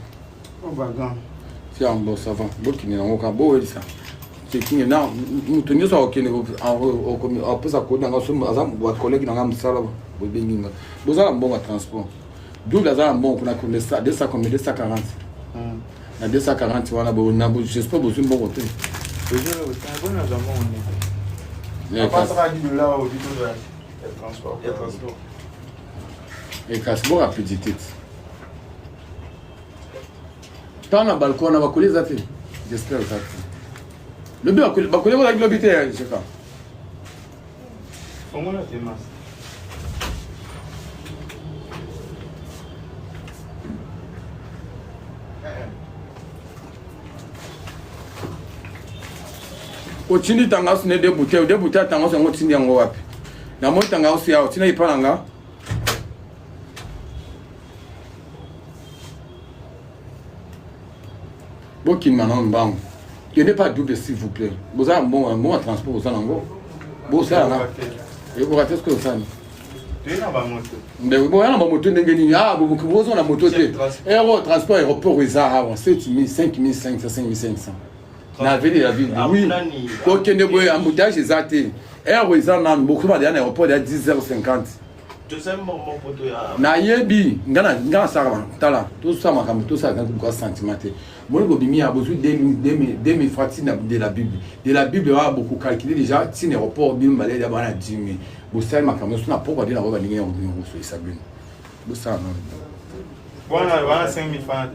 Tia yango ça va. Bokende nango kaka bowelisa. Checking na moto nyonso akokende apesa kodi nanga aza bacollègue nanga mosala bobengi nga. Bozala mbongo ya transport. Double aza na mbongo kuna 200 combien 240. Na 240 wana bo na j'espère bozwi mbongo te. Ekasi bo rapidité te. Ntango na balcon wana bakoli eza te. J'espère eza te. Lobi bakoli bakoli ozalaki lobi te Jeka. Fongola te mas. Otindi tangausi ne deux bouteilles, deux bouteilles tangausi yango otindi yango wapi? Namoni tangausi awa, otindaki epa na nga? Bokima na mbangu. Kende pas double s'il vous plaît. Boza na mbongo, mbongo ya transport boza nango. Bosala na. Ekoka te soki osani. Ndeko boya na bamoto ndenge nini? Ah, bozo na moto te. Aero transport aéroport eza awa 7000, 5500, 5500. Na avenue de la ville. Oui. Kokende boye embouteillage eza te. Aero eza nanu bokoma deja na aéroport ya 10h50. Nayebi nga nasalaka tala tosala makambo tosala kaka sentiment te. Moni bobimi ya bozwi 2000 francs ntina de la bible de la bible wana bokokalkule déjà ntina aéroport bino mibale ya bana 10 000 bosali makambo nyonso na pokwa nde na boyeba ndenge ya kosolisa bino bosala nano wana 5000 francs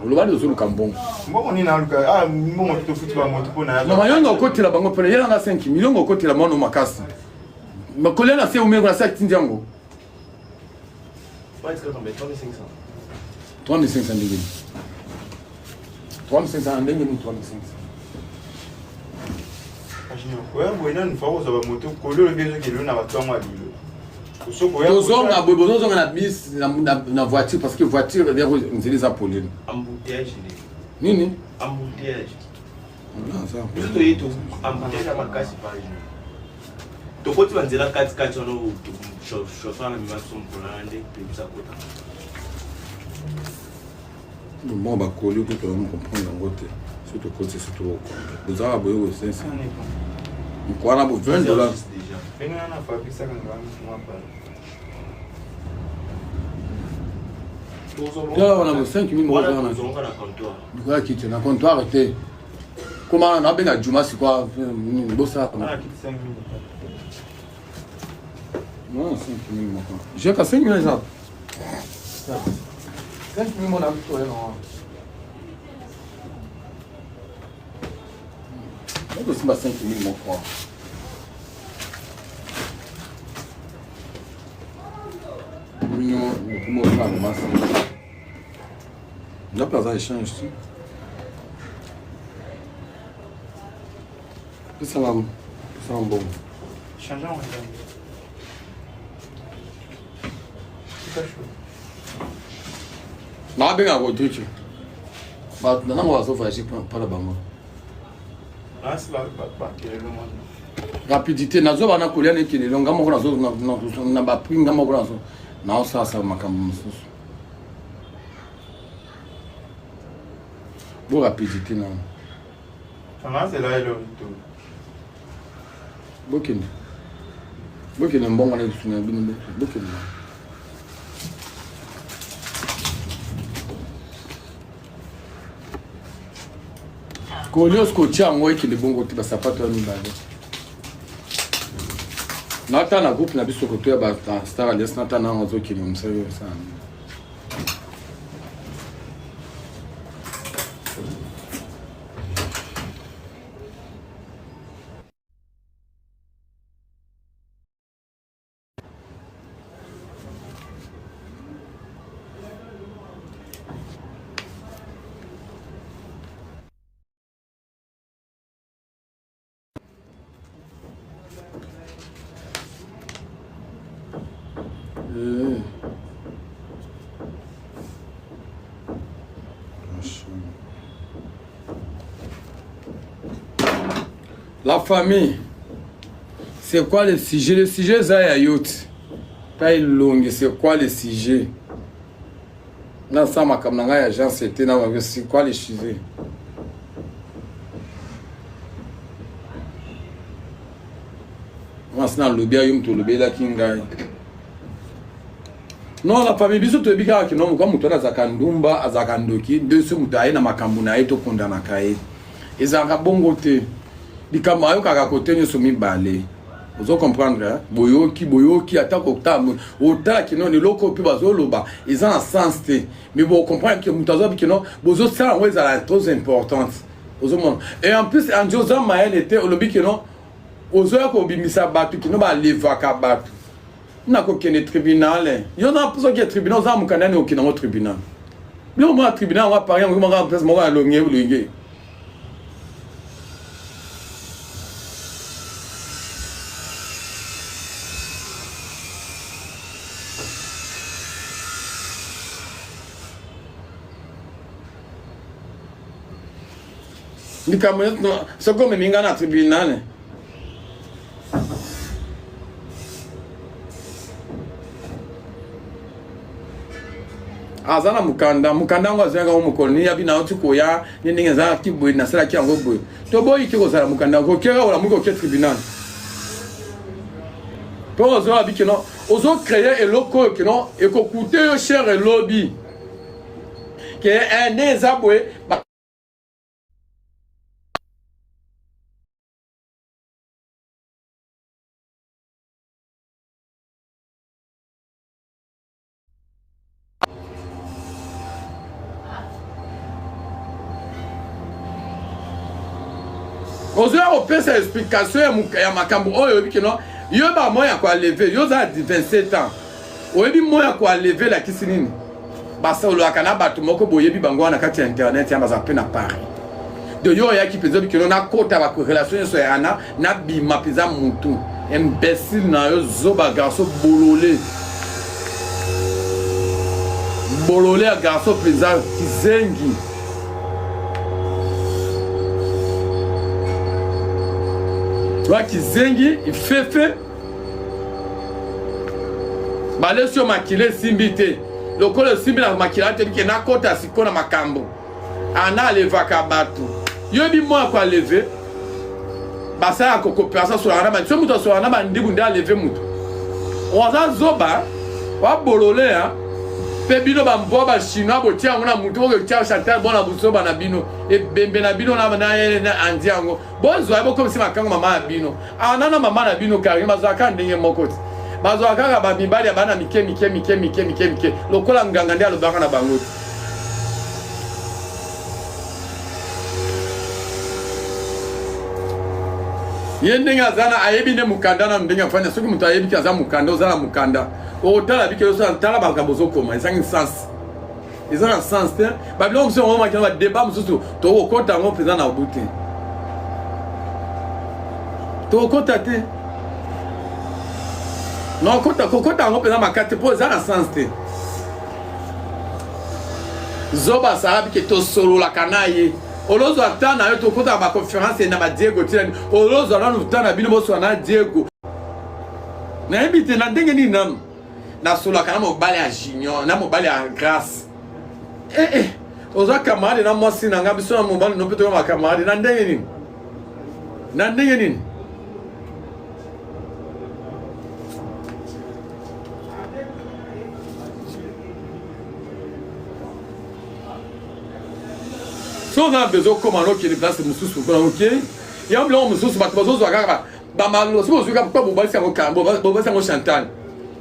oloba nde ozoluka mbongo mbongo nini naluka ah mbongo tofuti bamoto mpo na mama yongo okotela bango mpona yelanga 5 million okotela mwana makasi makolia na se umeko na se atindi yango 3500 ndenge nini 3500 ndenge nini 3500 koya boye nanu fa kozwa bamoto kolo olobi ezokende na bato yango ya lilo tozonga boye bozozonga na bus na voiture parce que voiture nzela eza polele nini biso toye embouteillage ya makasi par jour tokoti banzela katikati wana chauffeur na mema biso mokolo wana nde toyebisa kota mwa bakoli kutu oyo comprendre yango te soki tokoti soki tokokombe bozalaka boye kosensa mokwana bo 20 dollars tala wana bo 5 mille moko wana likoya kiti na comptoir te koma nabenga juma sikoa nini bosala Non, 5 000 moko. J'ai ka 5 000 eza. 5 000 mona to ya no. Nako simba 5 000 moko. Mino mokumo sa masi. N'a pas échange tu. Pesanga pesanga mbongo. Change yango Nabenga Rodrigue. Bato na nango bazo voyager mpo na bango. Rapidité nazo bana kolia na ekelelo nga moko nazo na ba prix nga moko nazo naosalasa makambo mosusu. Bo rapidité nano. Bokende. Bokende mbongo na biso na bino bokende. Kolios kotia yango ekende bongo te basapato ya mibale. Nata na groupe na biso koto ya ba star alias nata na yango azokende mosala oyo osala. Eh. La famille, c'est quoi le sujet? Le sujet eza ya yo te. Ta elongi, c'est quoi le sujet? Nasala makambo na ngai ya agence te na c'est quoi le sujet? Mwasi nalobi ayo moto olobelaki ngai. Non, la famille biso toyebi kaka kino moka moto wana azalaka ndumba, azalaka ndoki, nde so moto aye na makambo na ye tokondanaka ye. Ezalaka bongo te. Likambo ayokaka kote nyonso mibale. Ozo comprendre hein? Boyoki, boyoki ata kotala otala kino eloko mpe bazoloba eza na sens te. Mais bo comprendre que moto azobi kino bozosala yango ezala trop importante. Ozomona. Et en plus Andy oza mayele te olobi kino ozoya kobimisa bato kino balevaka bato. Nakokende tribunal. Yo na soki ya tribunal oza mokanda nini okende yango tribunal. Biloko moko ya tribunal yango apari yango moko place moko ya longe longe. Likambo soki omemi ngai na tribunal aza na mokanda mokanda yango azwaki yango mokolo nini yabi nauti koya ni ndenge ezalaki boye nasalaki yango boye toboyi te kozala mokanda yango okeka olamuki oke tribunal mpo ozoya bi kino ozo créer eloko oyo kino ekokute yo cher elobi ke eh, nde eza boye. Ozoya kopesa explication ya makambo oyo oyebi kino yo ba moya ya koaleve yo oza na 27 ans oyebi moya ya koaleve elakisi nini basololaka na bato moko boyebi bango wana kati ya internet ya baza mpe na Paris de yo oyaki mpenza oyebi kino nakota barelation nyonso ya ana nabima mpenza mutu imbécile na yo zoba garçon bolole bolole ya garçon mpenza kizengi. Wa kizengi ifefe balesi yo makila esimbi te lokola esimbi na makila te bike nakota siko na makambo ana alevaka bato yoyebi mwa ko aleve basalaka coopération asolaka na bandi so moto asolaka na bandibu nde aleve moto oza zoba wabolole mpe bino bambwa bachinois botia yango na motu okotia chantal bona buzoba na bino ebembe na bino na andi yango bozwa ye bokomisi makango mama na bino ana na mama na bino karine bazalaka ndenge moko te. Bazwaka kaka ba mibali ya bana mike mike mike mike mike mike lokola nganga nde alobaka na bango te. Ye ndenge aza na ayebi nde mokanda nanu ndenge afandi soki moto ayebi ke aza mokanda oza na mokanda otala bike osala tala makambo ozokoma ezangi sens eza na sens te babiloko mosusu yango makina badeba mosusu tokokota yango mpenza na obu te tokokota te nokota kokota yango mpenza makati mpo eza na sens te zoba asala bike tosololaka na ye olozwa ta na yo tokotaka baconférence na badiego tina olozwa nanu ta na bino boswa na diego nayebi te na ndenge nini nanu nasolaka na mobali ya junior na mobali ya grace eh, eh, oza camarade na mwasi na nga biso na mobali no mpe toza bacamarade na ndenge nini na ndenge nini soki oza na besoin okoma na okende place mosusu kuna okei yango biloko mosusu bato bazozwa kaka bamalo soki ozwi kaka mpo bobalisi yango bobalisi yango chantal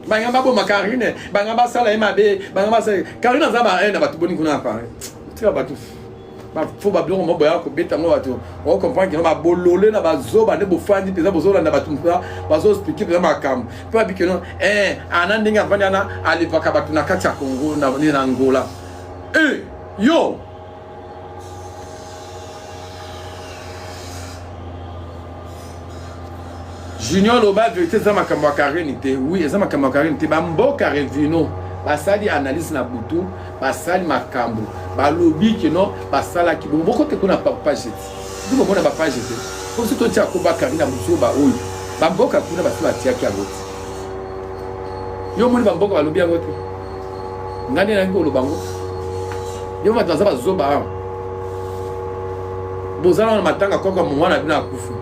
banga baboma karine banga basala ye mabe banga basala karine aza ba na bato boni kuna na paris tika bato bafo babiloko moko boyaka kobeta yango bato ocomprendre kino babolole na bazoba nde bofandi mpenza bozolanda bato mpenza bazoexplike mpenza makambo mpe babi kino eh, ana ndenge avandi ana alevaka bato na kati ya congo na angola e yo Junior loba verite eza makambo ya Karine te. Oui, eza makambo ya Karine te. Ba mboka Revino basali analyse na butu, basali makambo, balobi que non basalaki bongo. Bokote kuna page te. Bino bomona ba page te. Po biso totia komba Karine na buzoba oyo. Ba mboka kuna basi batiaki yango te. Yo omoni ba mboka balobi yango te. Ngai nde nalingi koloba yango. Yo bato baza bazoba awa. Bozala na matanga kaka mwana bino akufi.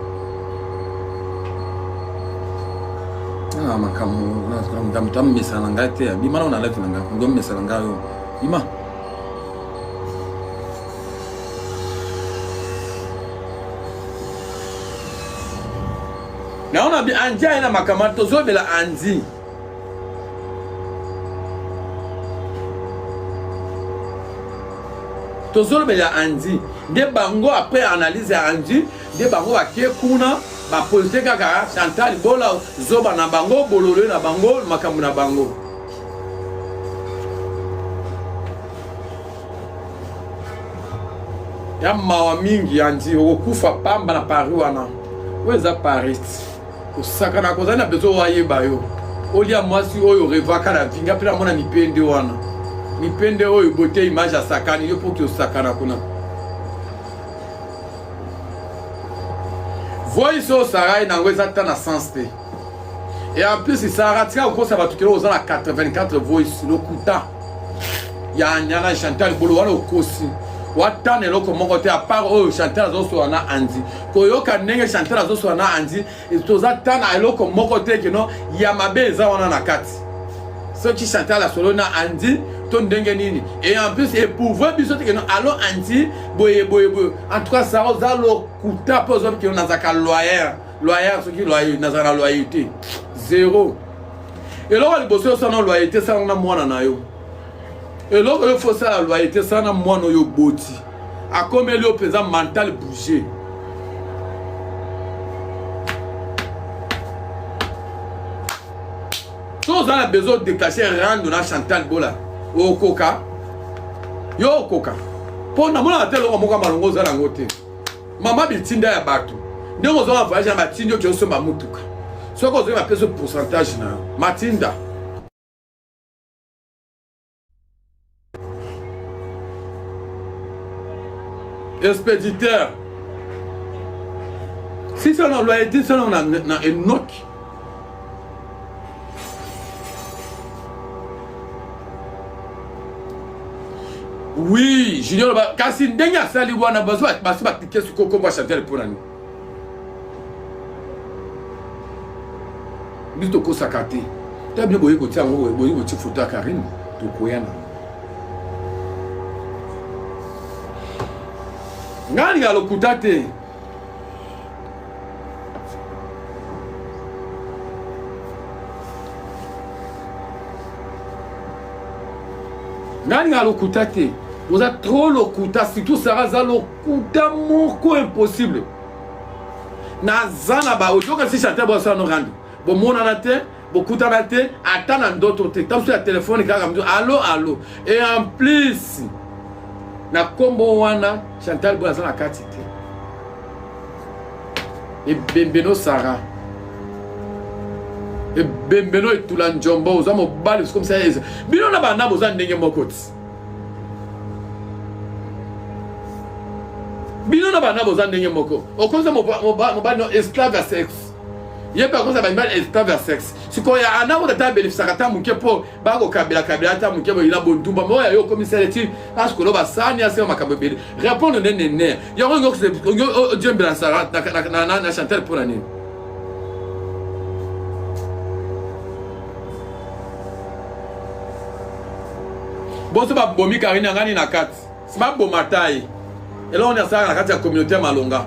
Na makambo na moto amesana na ngai te. Bima na live na ngai. Moto amesana na ngai yo. Bima. Naona bi Andy aye na makambo tozobela Andy. Tozolobela Andy nde bango après analyse ya Andy nde bango bakie kuna baposte kaka Chantal Bola zoba na bango bololo na bango makambo na bango. Ya mawa mingi Andy okokufa pamba na Paris wana oyo eza Paris kosakana kozali na besoin ayeba yo olia mwasi oyo revaka na vie nga mpe namona mipende wana mipende oyo bote image asakani yo mpo ki osakana kuna voice oyo sarai na yango eza ta na sens te et en plus sara tika kokosa bato kelo oza na 84 voice lokuta ya nyana chantal bolo wana okosi watana eloko moko te apart oyo chantal azosola na andi koyoka ndenge chantal azosola na andi toza ta na eloko moko te keno ya mabe eza wana na kati soki chantal asololi na andi to ndenge nini et en plus eprouve biso te keno alo andi boye boye boye en tout cas sara oza lokuta mpo ozobi keno nazalaka loyer loyer soki loyer nazala na loyauté zero eloko ya liboso osala na loyauté sala na mwana na yo eloko oyo fo osala loyauté sala na mwana oyo oboti akomeli yo mpenza mental bouger soki oza na besoin odeclache rando na chantal bola okoka yo okoka mpo namonaka te eloko moko ya malongo oza nango te mama bitinda ya bato ndenge oza na voyage na batindi oke osomba motuka soki ozwi bapesi pourcentage na yo matinda expéditeur si solo loyauté solo na, na enoki Oui, Junior ba kasi ndenge asali wana bazo basi ba cliquer sur kombo ya Chantal pona nini? Biso tokosaka te. Ta bino boye kotia yango boye kotia photo ya Karine tokoya na. Ngai nalinga lokuta te. Ngai nga lokuta te. Oza trop lokuta, surtout Sarah aza lokuta moko impossible. Naza na ba oyoka si chanteur bo sala no rando. Bomonana te, bokutana te, ata na ndoto te. Tanso ya telefone kaka mtu allo allo. Et en plus na kombo wana Chantal Boy aza na kati te. Ebembe no Sarah. Ebembe no etula njombo oza mobali comme ça eza. Bino na bana boza ndenge moko ti. Bino na bana boza ndenge moko. Okoza mobali no esclave ya sexe. Ye mpe akoza bamibali esclave ya sexe. Sikoyo ya ana oyo ata abelefisaka ata moke mpo bakokabelakabela ata moke boye na bondumba moko ya yo okomisela ti asikolo basani asema makambo ebele répondre nde nene yango olingi odiembela sara na chantel mpo na nini boso babomi karine yangani na kati si baboma ta ye eloko nini asalaka na kati ya communauté ya malonga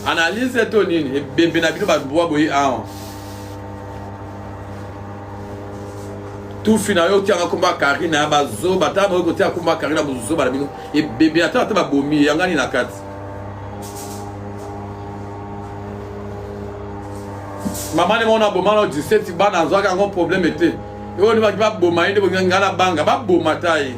analyse to nini ebembe na bino babwa boye awa tufi na yo otianga komba karine ya bazoba ata boye kotia komba karine ya bozoba na bino ebembe ata ata babomi yangani na kati mama ne mona boma na 17 bana azwaka yango problème te oyo nde baboma ye nde bonga ngai na banga baboma ta ye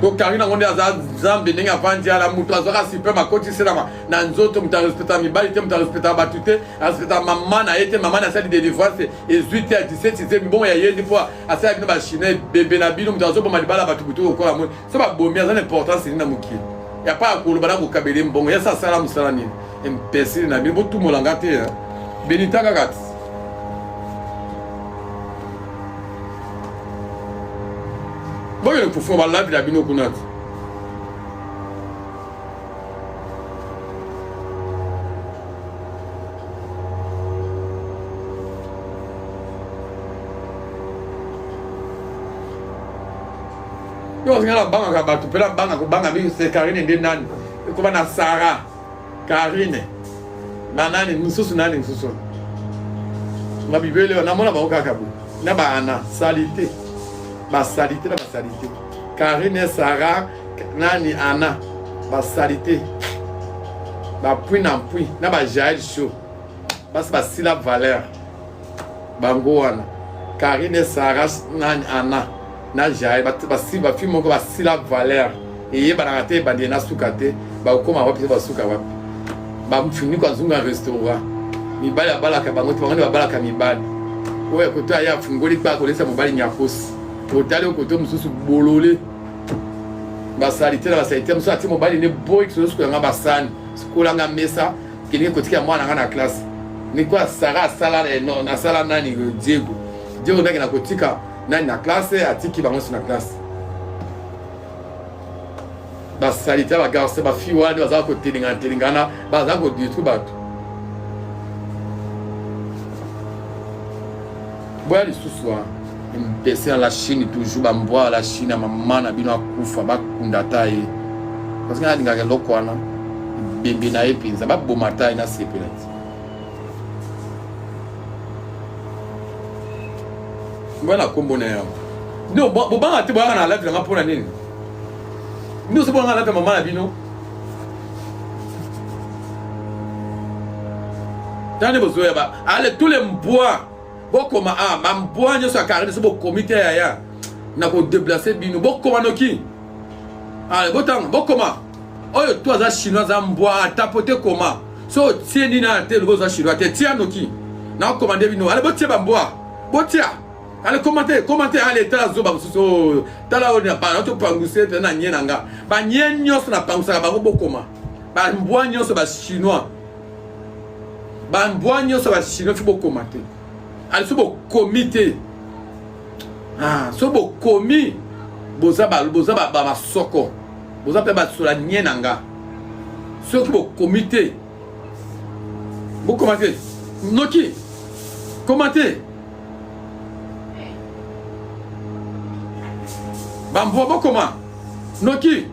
po karine yango nde aza nzambe ndenge avandi ala moto azwaka supreme akotiselama na nzoto moto arespectaka mibali te moto arespectaka bato te arespectaka mama na ye te mama na asali delivrance ezwi te ya 17 zemi bongo ya ye ndi mpo asala bino bachinois ebembe na bino moto azoboma libala bato butu okola moi so babomi aza na importance nini na mokili ya pa akoloba na kokabela ye mbongo yasa asala mosala nini imbecile na bino botumola nga te benita kaka ti bokende kofunga balavi na bino kuna ti yo ozinga nabangaka bato mpe nabanga kobanga mingi se karine nde nani ekoba na sara karine na nani mosusu nani mosusu na bibele namona bango kaka bo na baana salite basalite na basalite karine sara nani ana basalite bapui na mpui na bajael show basi basila valeur bango wana karine sara nani ana na jael basi bafi moko basila valeur eyebanaka te ebandeli na suka te bakokoma wapi te basuka wapi bafiniko azunga restaurant mibali abalaka bango te bango nde babalaka mibali oyo koto aye afungoli kpa akolesa mobali nyakosi otali okoto mosusu bolole basalite na basalite mosusu ati mobali ne boyi sosukola nga basani sukola nga mesa Kende kotika mwana nga na classe. Nikola Sarah asala eh, non asala nani eh, Diego. Diego ndaki na kotika nani na classe atiki bango na classe. Ba salite ba garçon ba fille wana baza kotelengana telengana baza ko détruire bato. Boya lisusu wana imbecile la Chine toujours bambwa la Chine ya mama na bino akufa bakunda ata ye parce que alingaka eloko wana ebembe na ye mpenza baboma ata ye nasepela ti boya na nkombo na yango no bobanga te boyaka na live nanga mpona nini bino oso bolanga live ya mama na bino tala nde bozoya ba ale tous les mbwa bokoma a ah, bambwa nyonso ya karine so bokomi te yaya na kodeplace bino bokoma noki ale botanga bokoma oyo to aza chinois aza mbwa ata po te koma so otie nini aya te lobi oza chinois te tia noki nakokoma nde bino ale botie bambwa botia ale koma te koma te ale tala zoba mosusu oyo oh, tala oyo na topanguse mpenza na nye na nga banye nyonso napangusaka bango bokoma bambwa nyonso bachinois bambwa nyonso ba chinois fi bokoma te ali so bokomi te ah, so bokomi boza boza basoko boza mpe basola nye na nga soki bokomi te bokoma te noki koma te bambwa bokoma noki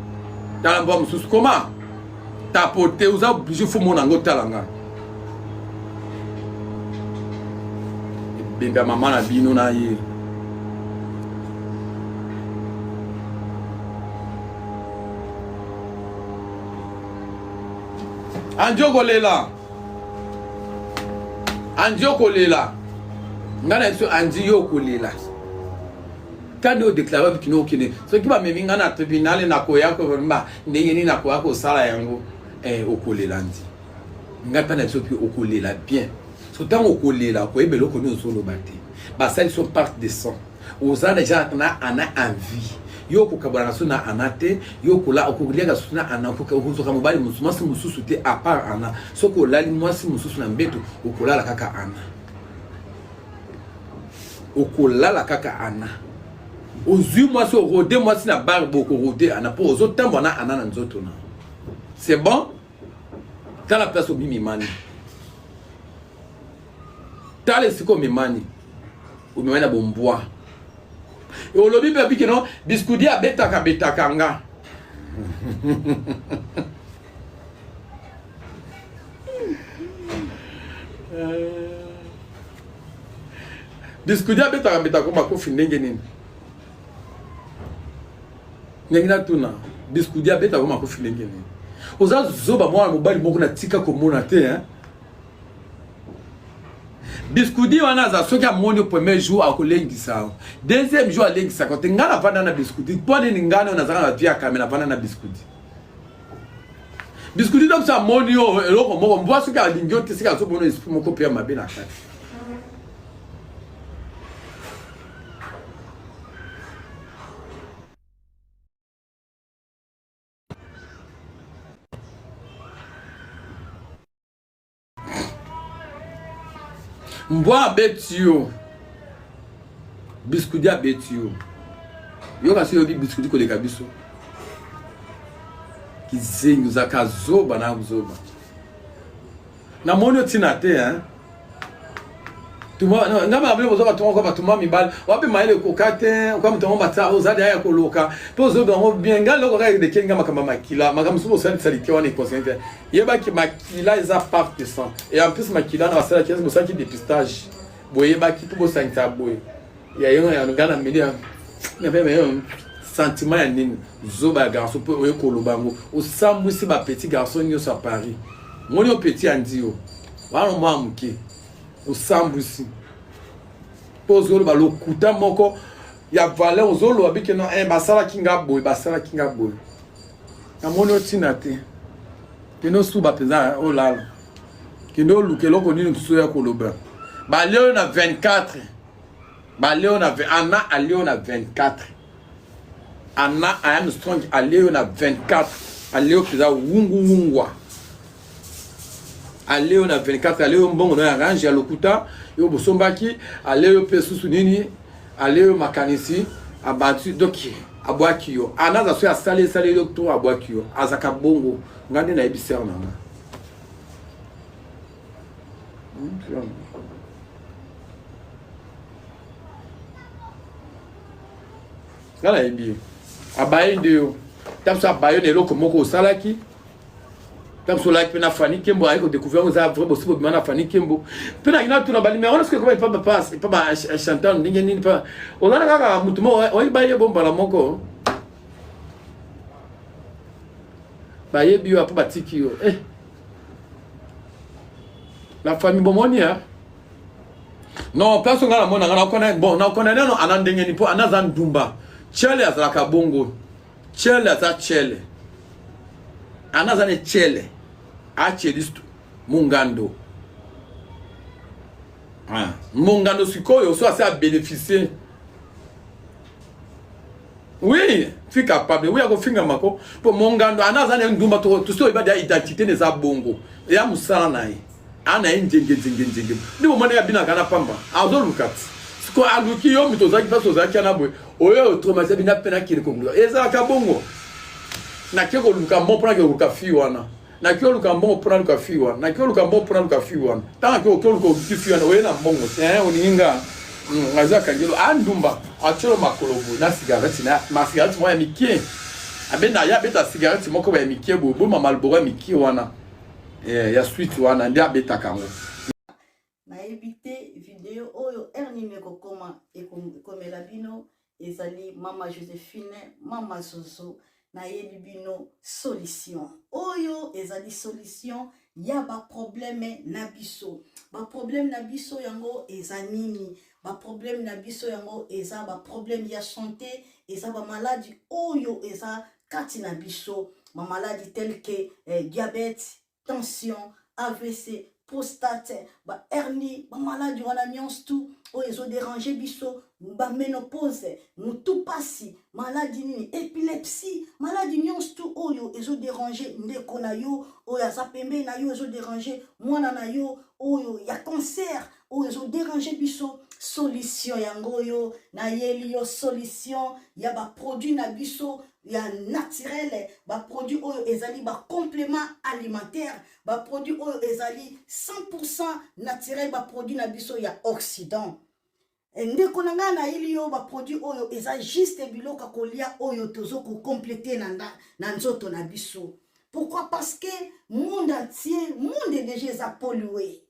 tala mbwa mosusu koma. Kotapote oza oblige fo mona yango otala nga. Ebembe ya mama na bino na ye. Andi okolela. Andi okolela. Nga na biso andi yo okolela. Kani o déclare bikino okende. Soki bamemi nga na tribunal nakoya ko ndenge nini nakoya kosala yango eh, okolela ndi. Nga mpe na biso mpe okolela bien. So ntango okolela okoyeba eloko nini ozoloba te. Basali so part de sang. Oza deja na ana envie. Yo okokabolaka so na ana te, yo okola okoliaka susu na ana, okozwaka mobali mosusu, mwasi mosusu te à part ana. Soki olali mwasi mosusu na mbeto, okolala kaka ana. Okolala kaka ana. Ozwi mwasi orode mwasi na bar bokorode ana mpo ozotambwa na ana na nzoto na. C'est bon? Tala place obimimani. Tala esika omemani. Omemani na bombwa. Olobi mpe abiki no biskudi abetaka betaka nga. Biskudi abetaka betaka makofi ndenge nini? Ndenge natuna biskudi abetaka makofi ndenge nini? Oza zoba mwana mobali moko natika komona te hein? Biskudi wana aza soki amoni premier jour akolengisa yo, deuxième jour alengisaka te. Ngai navanda na biskudi mpo nini? Ngai nayo nazalaka na vie ya kame, navanda na biskudi. Biskudi donc so amoni yo eloko moko mbwa, soki alingi yo te, soki azomona esprit moko mpe ya mabe na kati. Mbwa abeti yo, biskudi abeti yo, yo kasi oyebi biskudi koleka biso. Kizengi ozalaka zoba na zoba, namoni yo ntina te hein? Nga mabe boza bato moko bato mwa mibali wapi mayele ekoka te oka moto yango bata oza deya ya koloka mpe ozoba yango bien. Nga loko kaka edeke nga makambo ya makila, makambo mosusu bosalisa like wana econseille te. Yebaki makila eza part de sang et en plus makila na basalaki bosalaki dépistage boyebaki mpo bosangisa boye ya yo ya nga na meli ya sentiment ya nini zoba ya garçon mpo oye koloba yango osambwisi ba petit garçon nyonso ya Paris moni yo petit ya ndio wana mwa moke osambwisi mpo ozoloba lokuta moko ya valeur ozoloba bike no eh, basalaki nga boye basalaki nga boye namoni otina te kende osuba mpenza olala kende oluka eloko nini mosusu ya koloba balie oyo na 24 balie oyo na ana alie oyo na 24 ana I am strong alie oyo na 24 alie oyo mpenza wunguwungwa alie oyo na 24 alie oyo mbongo na ya range ya lokuta yo bosombaki alie oyo mpe susu nini alie oyo makanisi abati doki abwaki yo ana aza soki asali esali yo to abwaki yo azaka bongo nga nde nayebi sere na nga nga nayebi yo abaye nde yo ta biso abaye na eloko moko osalaki ta biso olaki mpe na Fanny Kembo aye kodécouvrir yango eza vrai bosi bobima na Fanny Kembo mpe na kina tuna banimero wana soki ekoma epa bapas epa bachantal ndenge nini mpa ozala kaka motu moko oyebi baye bombala moko bayebi yo apo batiki yo eh. La famille bomoni hein? Non, place nga na mona nga na kona bon na kona nano ana ndenge ni po ana za ndumba. Chele azalaka bongo. Chele aza chele. Ana za ne chele. A chelisto mungando. Ah, mungando sikoyo so ase a bénéficier. Oui, suis capable. Oui, akofinga mako. Po mongando ana aza na ndumba to to so ibadi identité neza bongo. Ya musala na ye. Ana ye njenge njenge njenge. Ndi bomona ya bina kana pamba. Azoluka ti. Siko aluki yo moto ozalaki place ozalaki ana boye. Oyo traumatisé bina pena kende koluka. Ezalaka bongo. Nake koluka mbongo mpona koluka fille wana. Nake koluka mbongo mpona luka fille wana. Nake koluka mbongo mpona luka fille wana. Ntango ake koluka oluki fille wana oye na mbongo te. Hein, olingi nga. Aza kangelo andumba atiolo makolo boye na cigarette na ma cigarette moko ya mike. Abenda ye abeta cigarette moko ya mikie boye boma Marlboro ya mikie wana eh, ya suite wana nde abetaka yango. Nayebi te video oyo heure nini ekokoma ekomela bino ezali mama Josephine mama Zozo nayebi bino solution oyo ezali solution ya ba problème na biso ba problème na biso yango eza nini ba problème na biso yango eza ba problème ya santé eza ba maladi oyo eza kati na biso ba maladi tel que eh, diabète tension avc prostate ba hernie ba maladi wana nyonso tu oyo ezo déranger biso ba ménopause mutu pasi maladi nini epilepsie maladi nyonso tu oyo ezo déranger ndeko na yo oyo aza pembeni na yo ezo déranger mwana na yo oyo ya cancer oyo ezo déranger biso solution yango oyo nayeli yo solution ya baproduit na biso ya naturel baproduit oyo ezali bacomplément alimentaire baproduit oyo ezali 100 naturel baproduit na biso ya occident eh, ndeko na ngai nayeli yo baproduit oyo eza juste biloko ya kolia oyo tozo kocomplete na, na nzoto na biso pourquoi parce que monde entier monde déjà eza pollué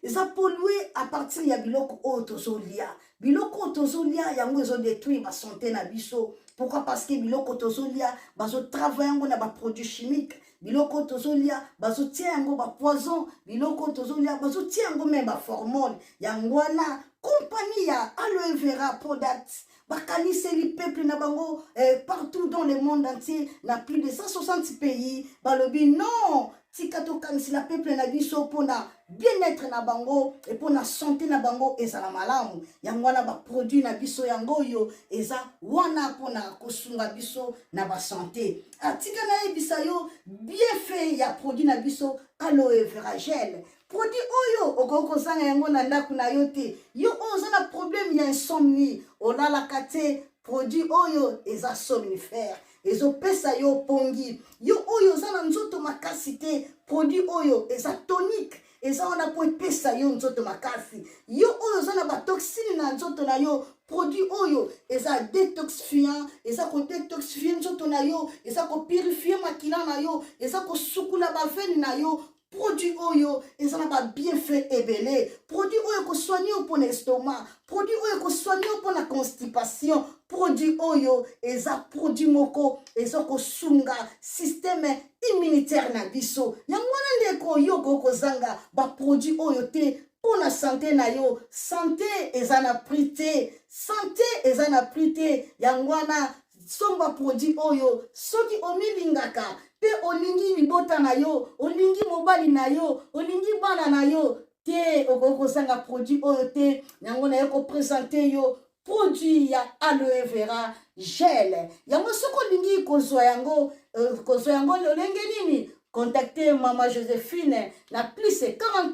eza pollué à partir ya biloko oyo tozolia biloko oyo tozolia yango ezodétruire basante na biso pourquoi parce que biloko tozolia bazotravaille yango na baproduit chimique biloko oyo tozolia bazotia yango bapoison biloko oyo tozolia bazotia yango meme baformole yango wana kompani ya aloe vera product bakaniseli peuple na bango eh, partout dans le monde entier na plus de 160 pays balobi non tika tokanisela peuple na biso mpona bien-être na bango e mpona sante na bango ezala malamu yango wana baproduit na biso yango oyo eza wana mpona kosunga biso na basante atika ah, nayebisa yo bienfait ya produit na biso aloe vera gel produit oyo okoki kozanga yango na ndako na yo te yo oyo oza na problème ya insomnie olalaka te produit oyo eza somnifère ezopesa yo pongi yo oyo oza na nzoto makasi te produit oyo eza tonique eza wana mpo epesa yo nzoto makasi yo oyo oza na batoxine na nzoto na yo produit oyo eza detoxifiant eza kodetoxifie nzoto na yo eza kopurifie makila na yo eza kosukula bavene na yo produit oyo eza na babienfait ebele produit oyo ekosoigne yo mpo na estomac produit oyo ekosoigne yo mpo na constipation produit oyo eza produit moko eza kosunga systeme immunitaire na biso yango wana ndeko yo okoki kozanga baproduit oyo te mpo na sante na yo sante eza na prix te sante eza na prix te yango wana somba produit oyo soki omilingaka mpe olingi libota na yo olingi mobali na yo olingi bana na yo te okoki kozanga produit oyo te yango naye kopresente yo produit ya aloe vera gel yango soki olingi kozwa yango euh, kozwa yango lolenge nini contacte mama josephine na plus 44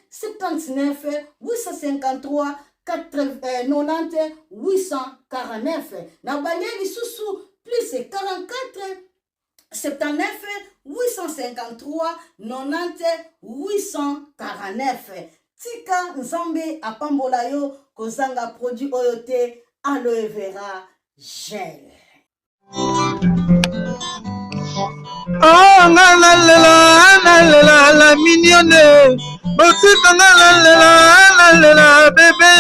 79 853 90 849 na bange lisusu plus 44 79 853 90 849 tika nzambe apambola yo kozanga produit oyo te aloe vera gel Oh, nga nalela nalela la mignonne botika nga nalela nalela bebe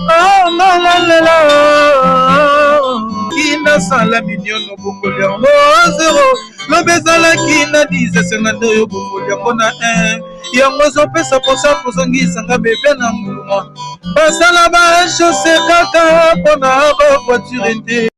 oh nga nalela kinasala mignonne obongoli yango zero lobi ezalaki na 10 esenga nde oyo obongoli yango na 1 yango ezopesa mposa kozongisa nga bebe na nguluma basala ba chose kaka mpona ba voiture te.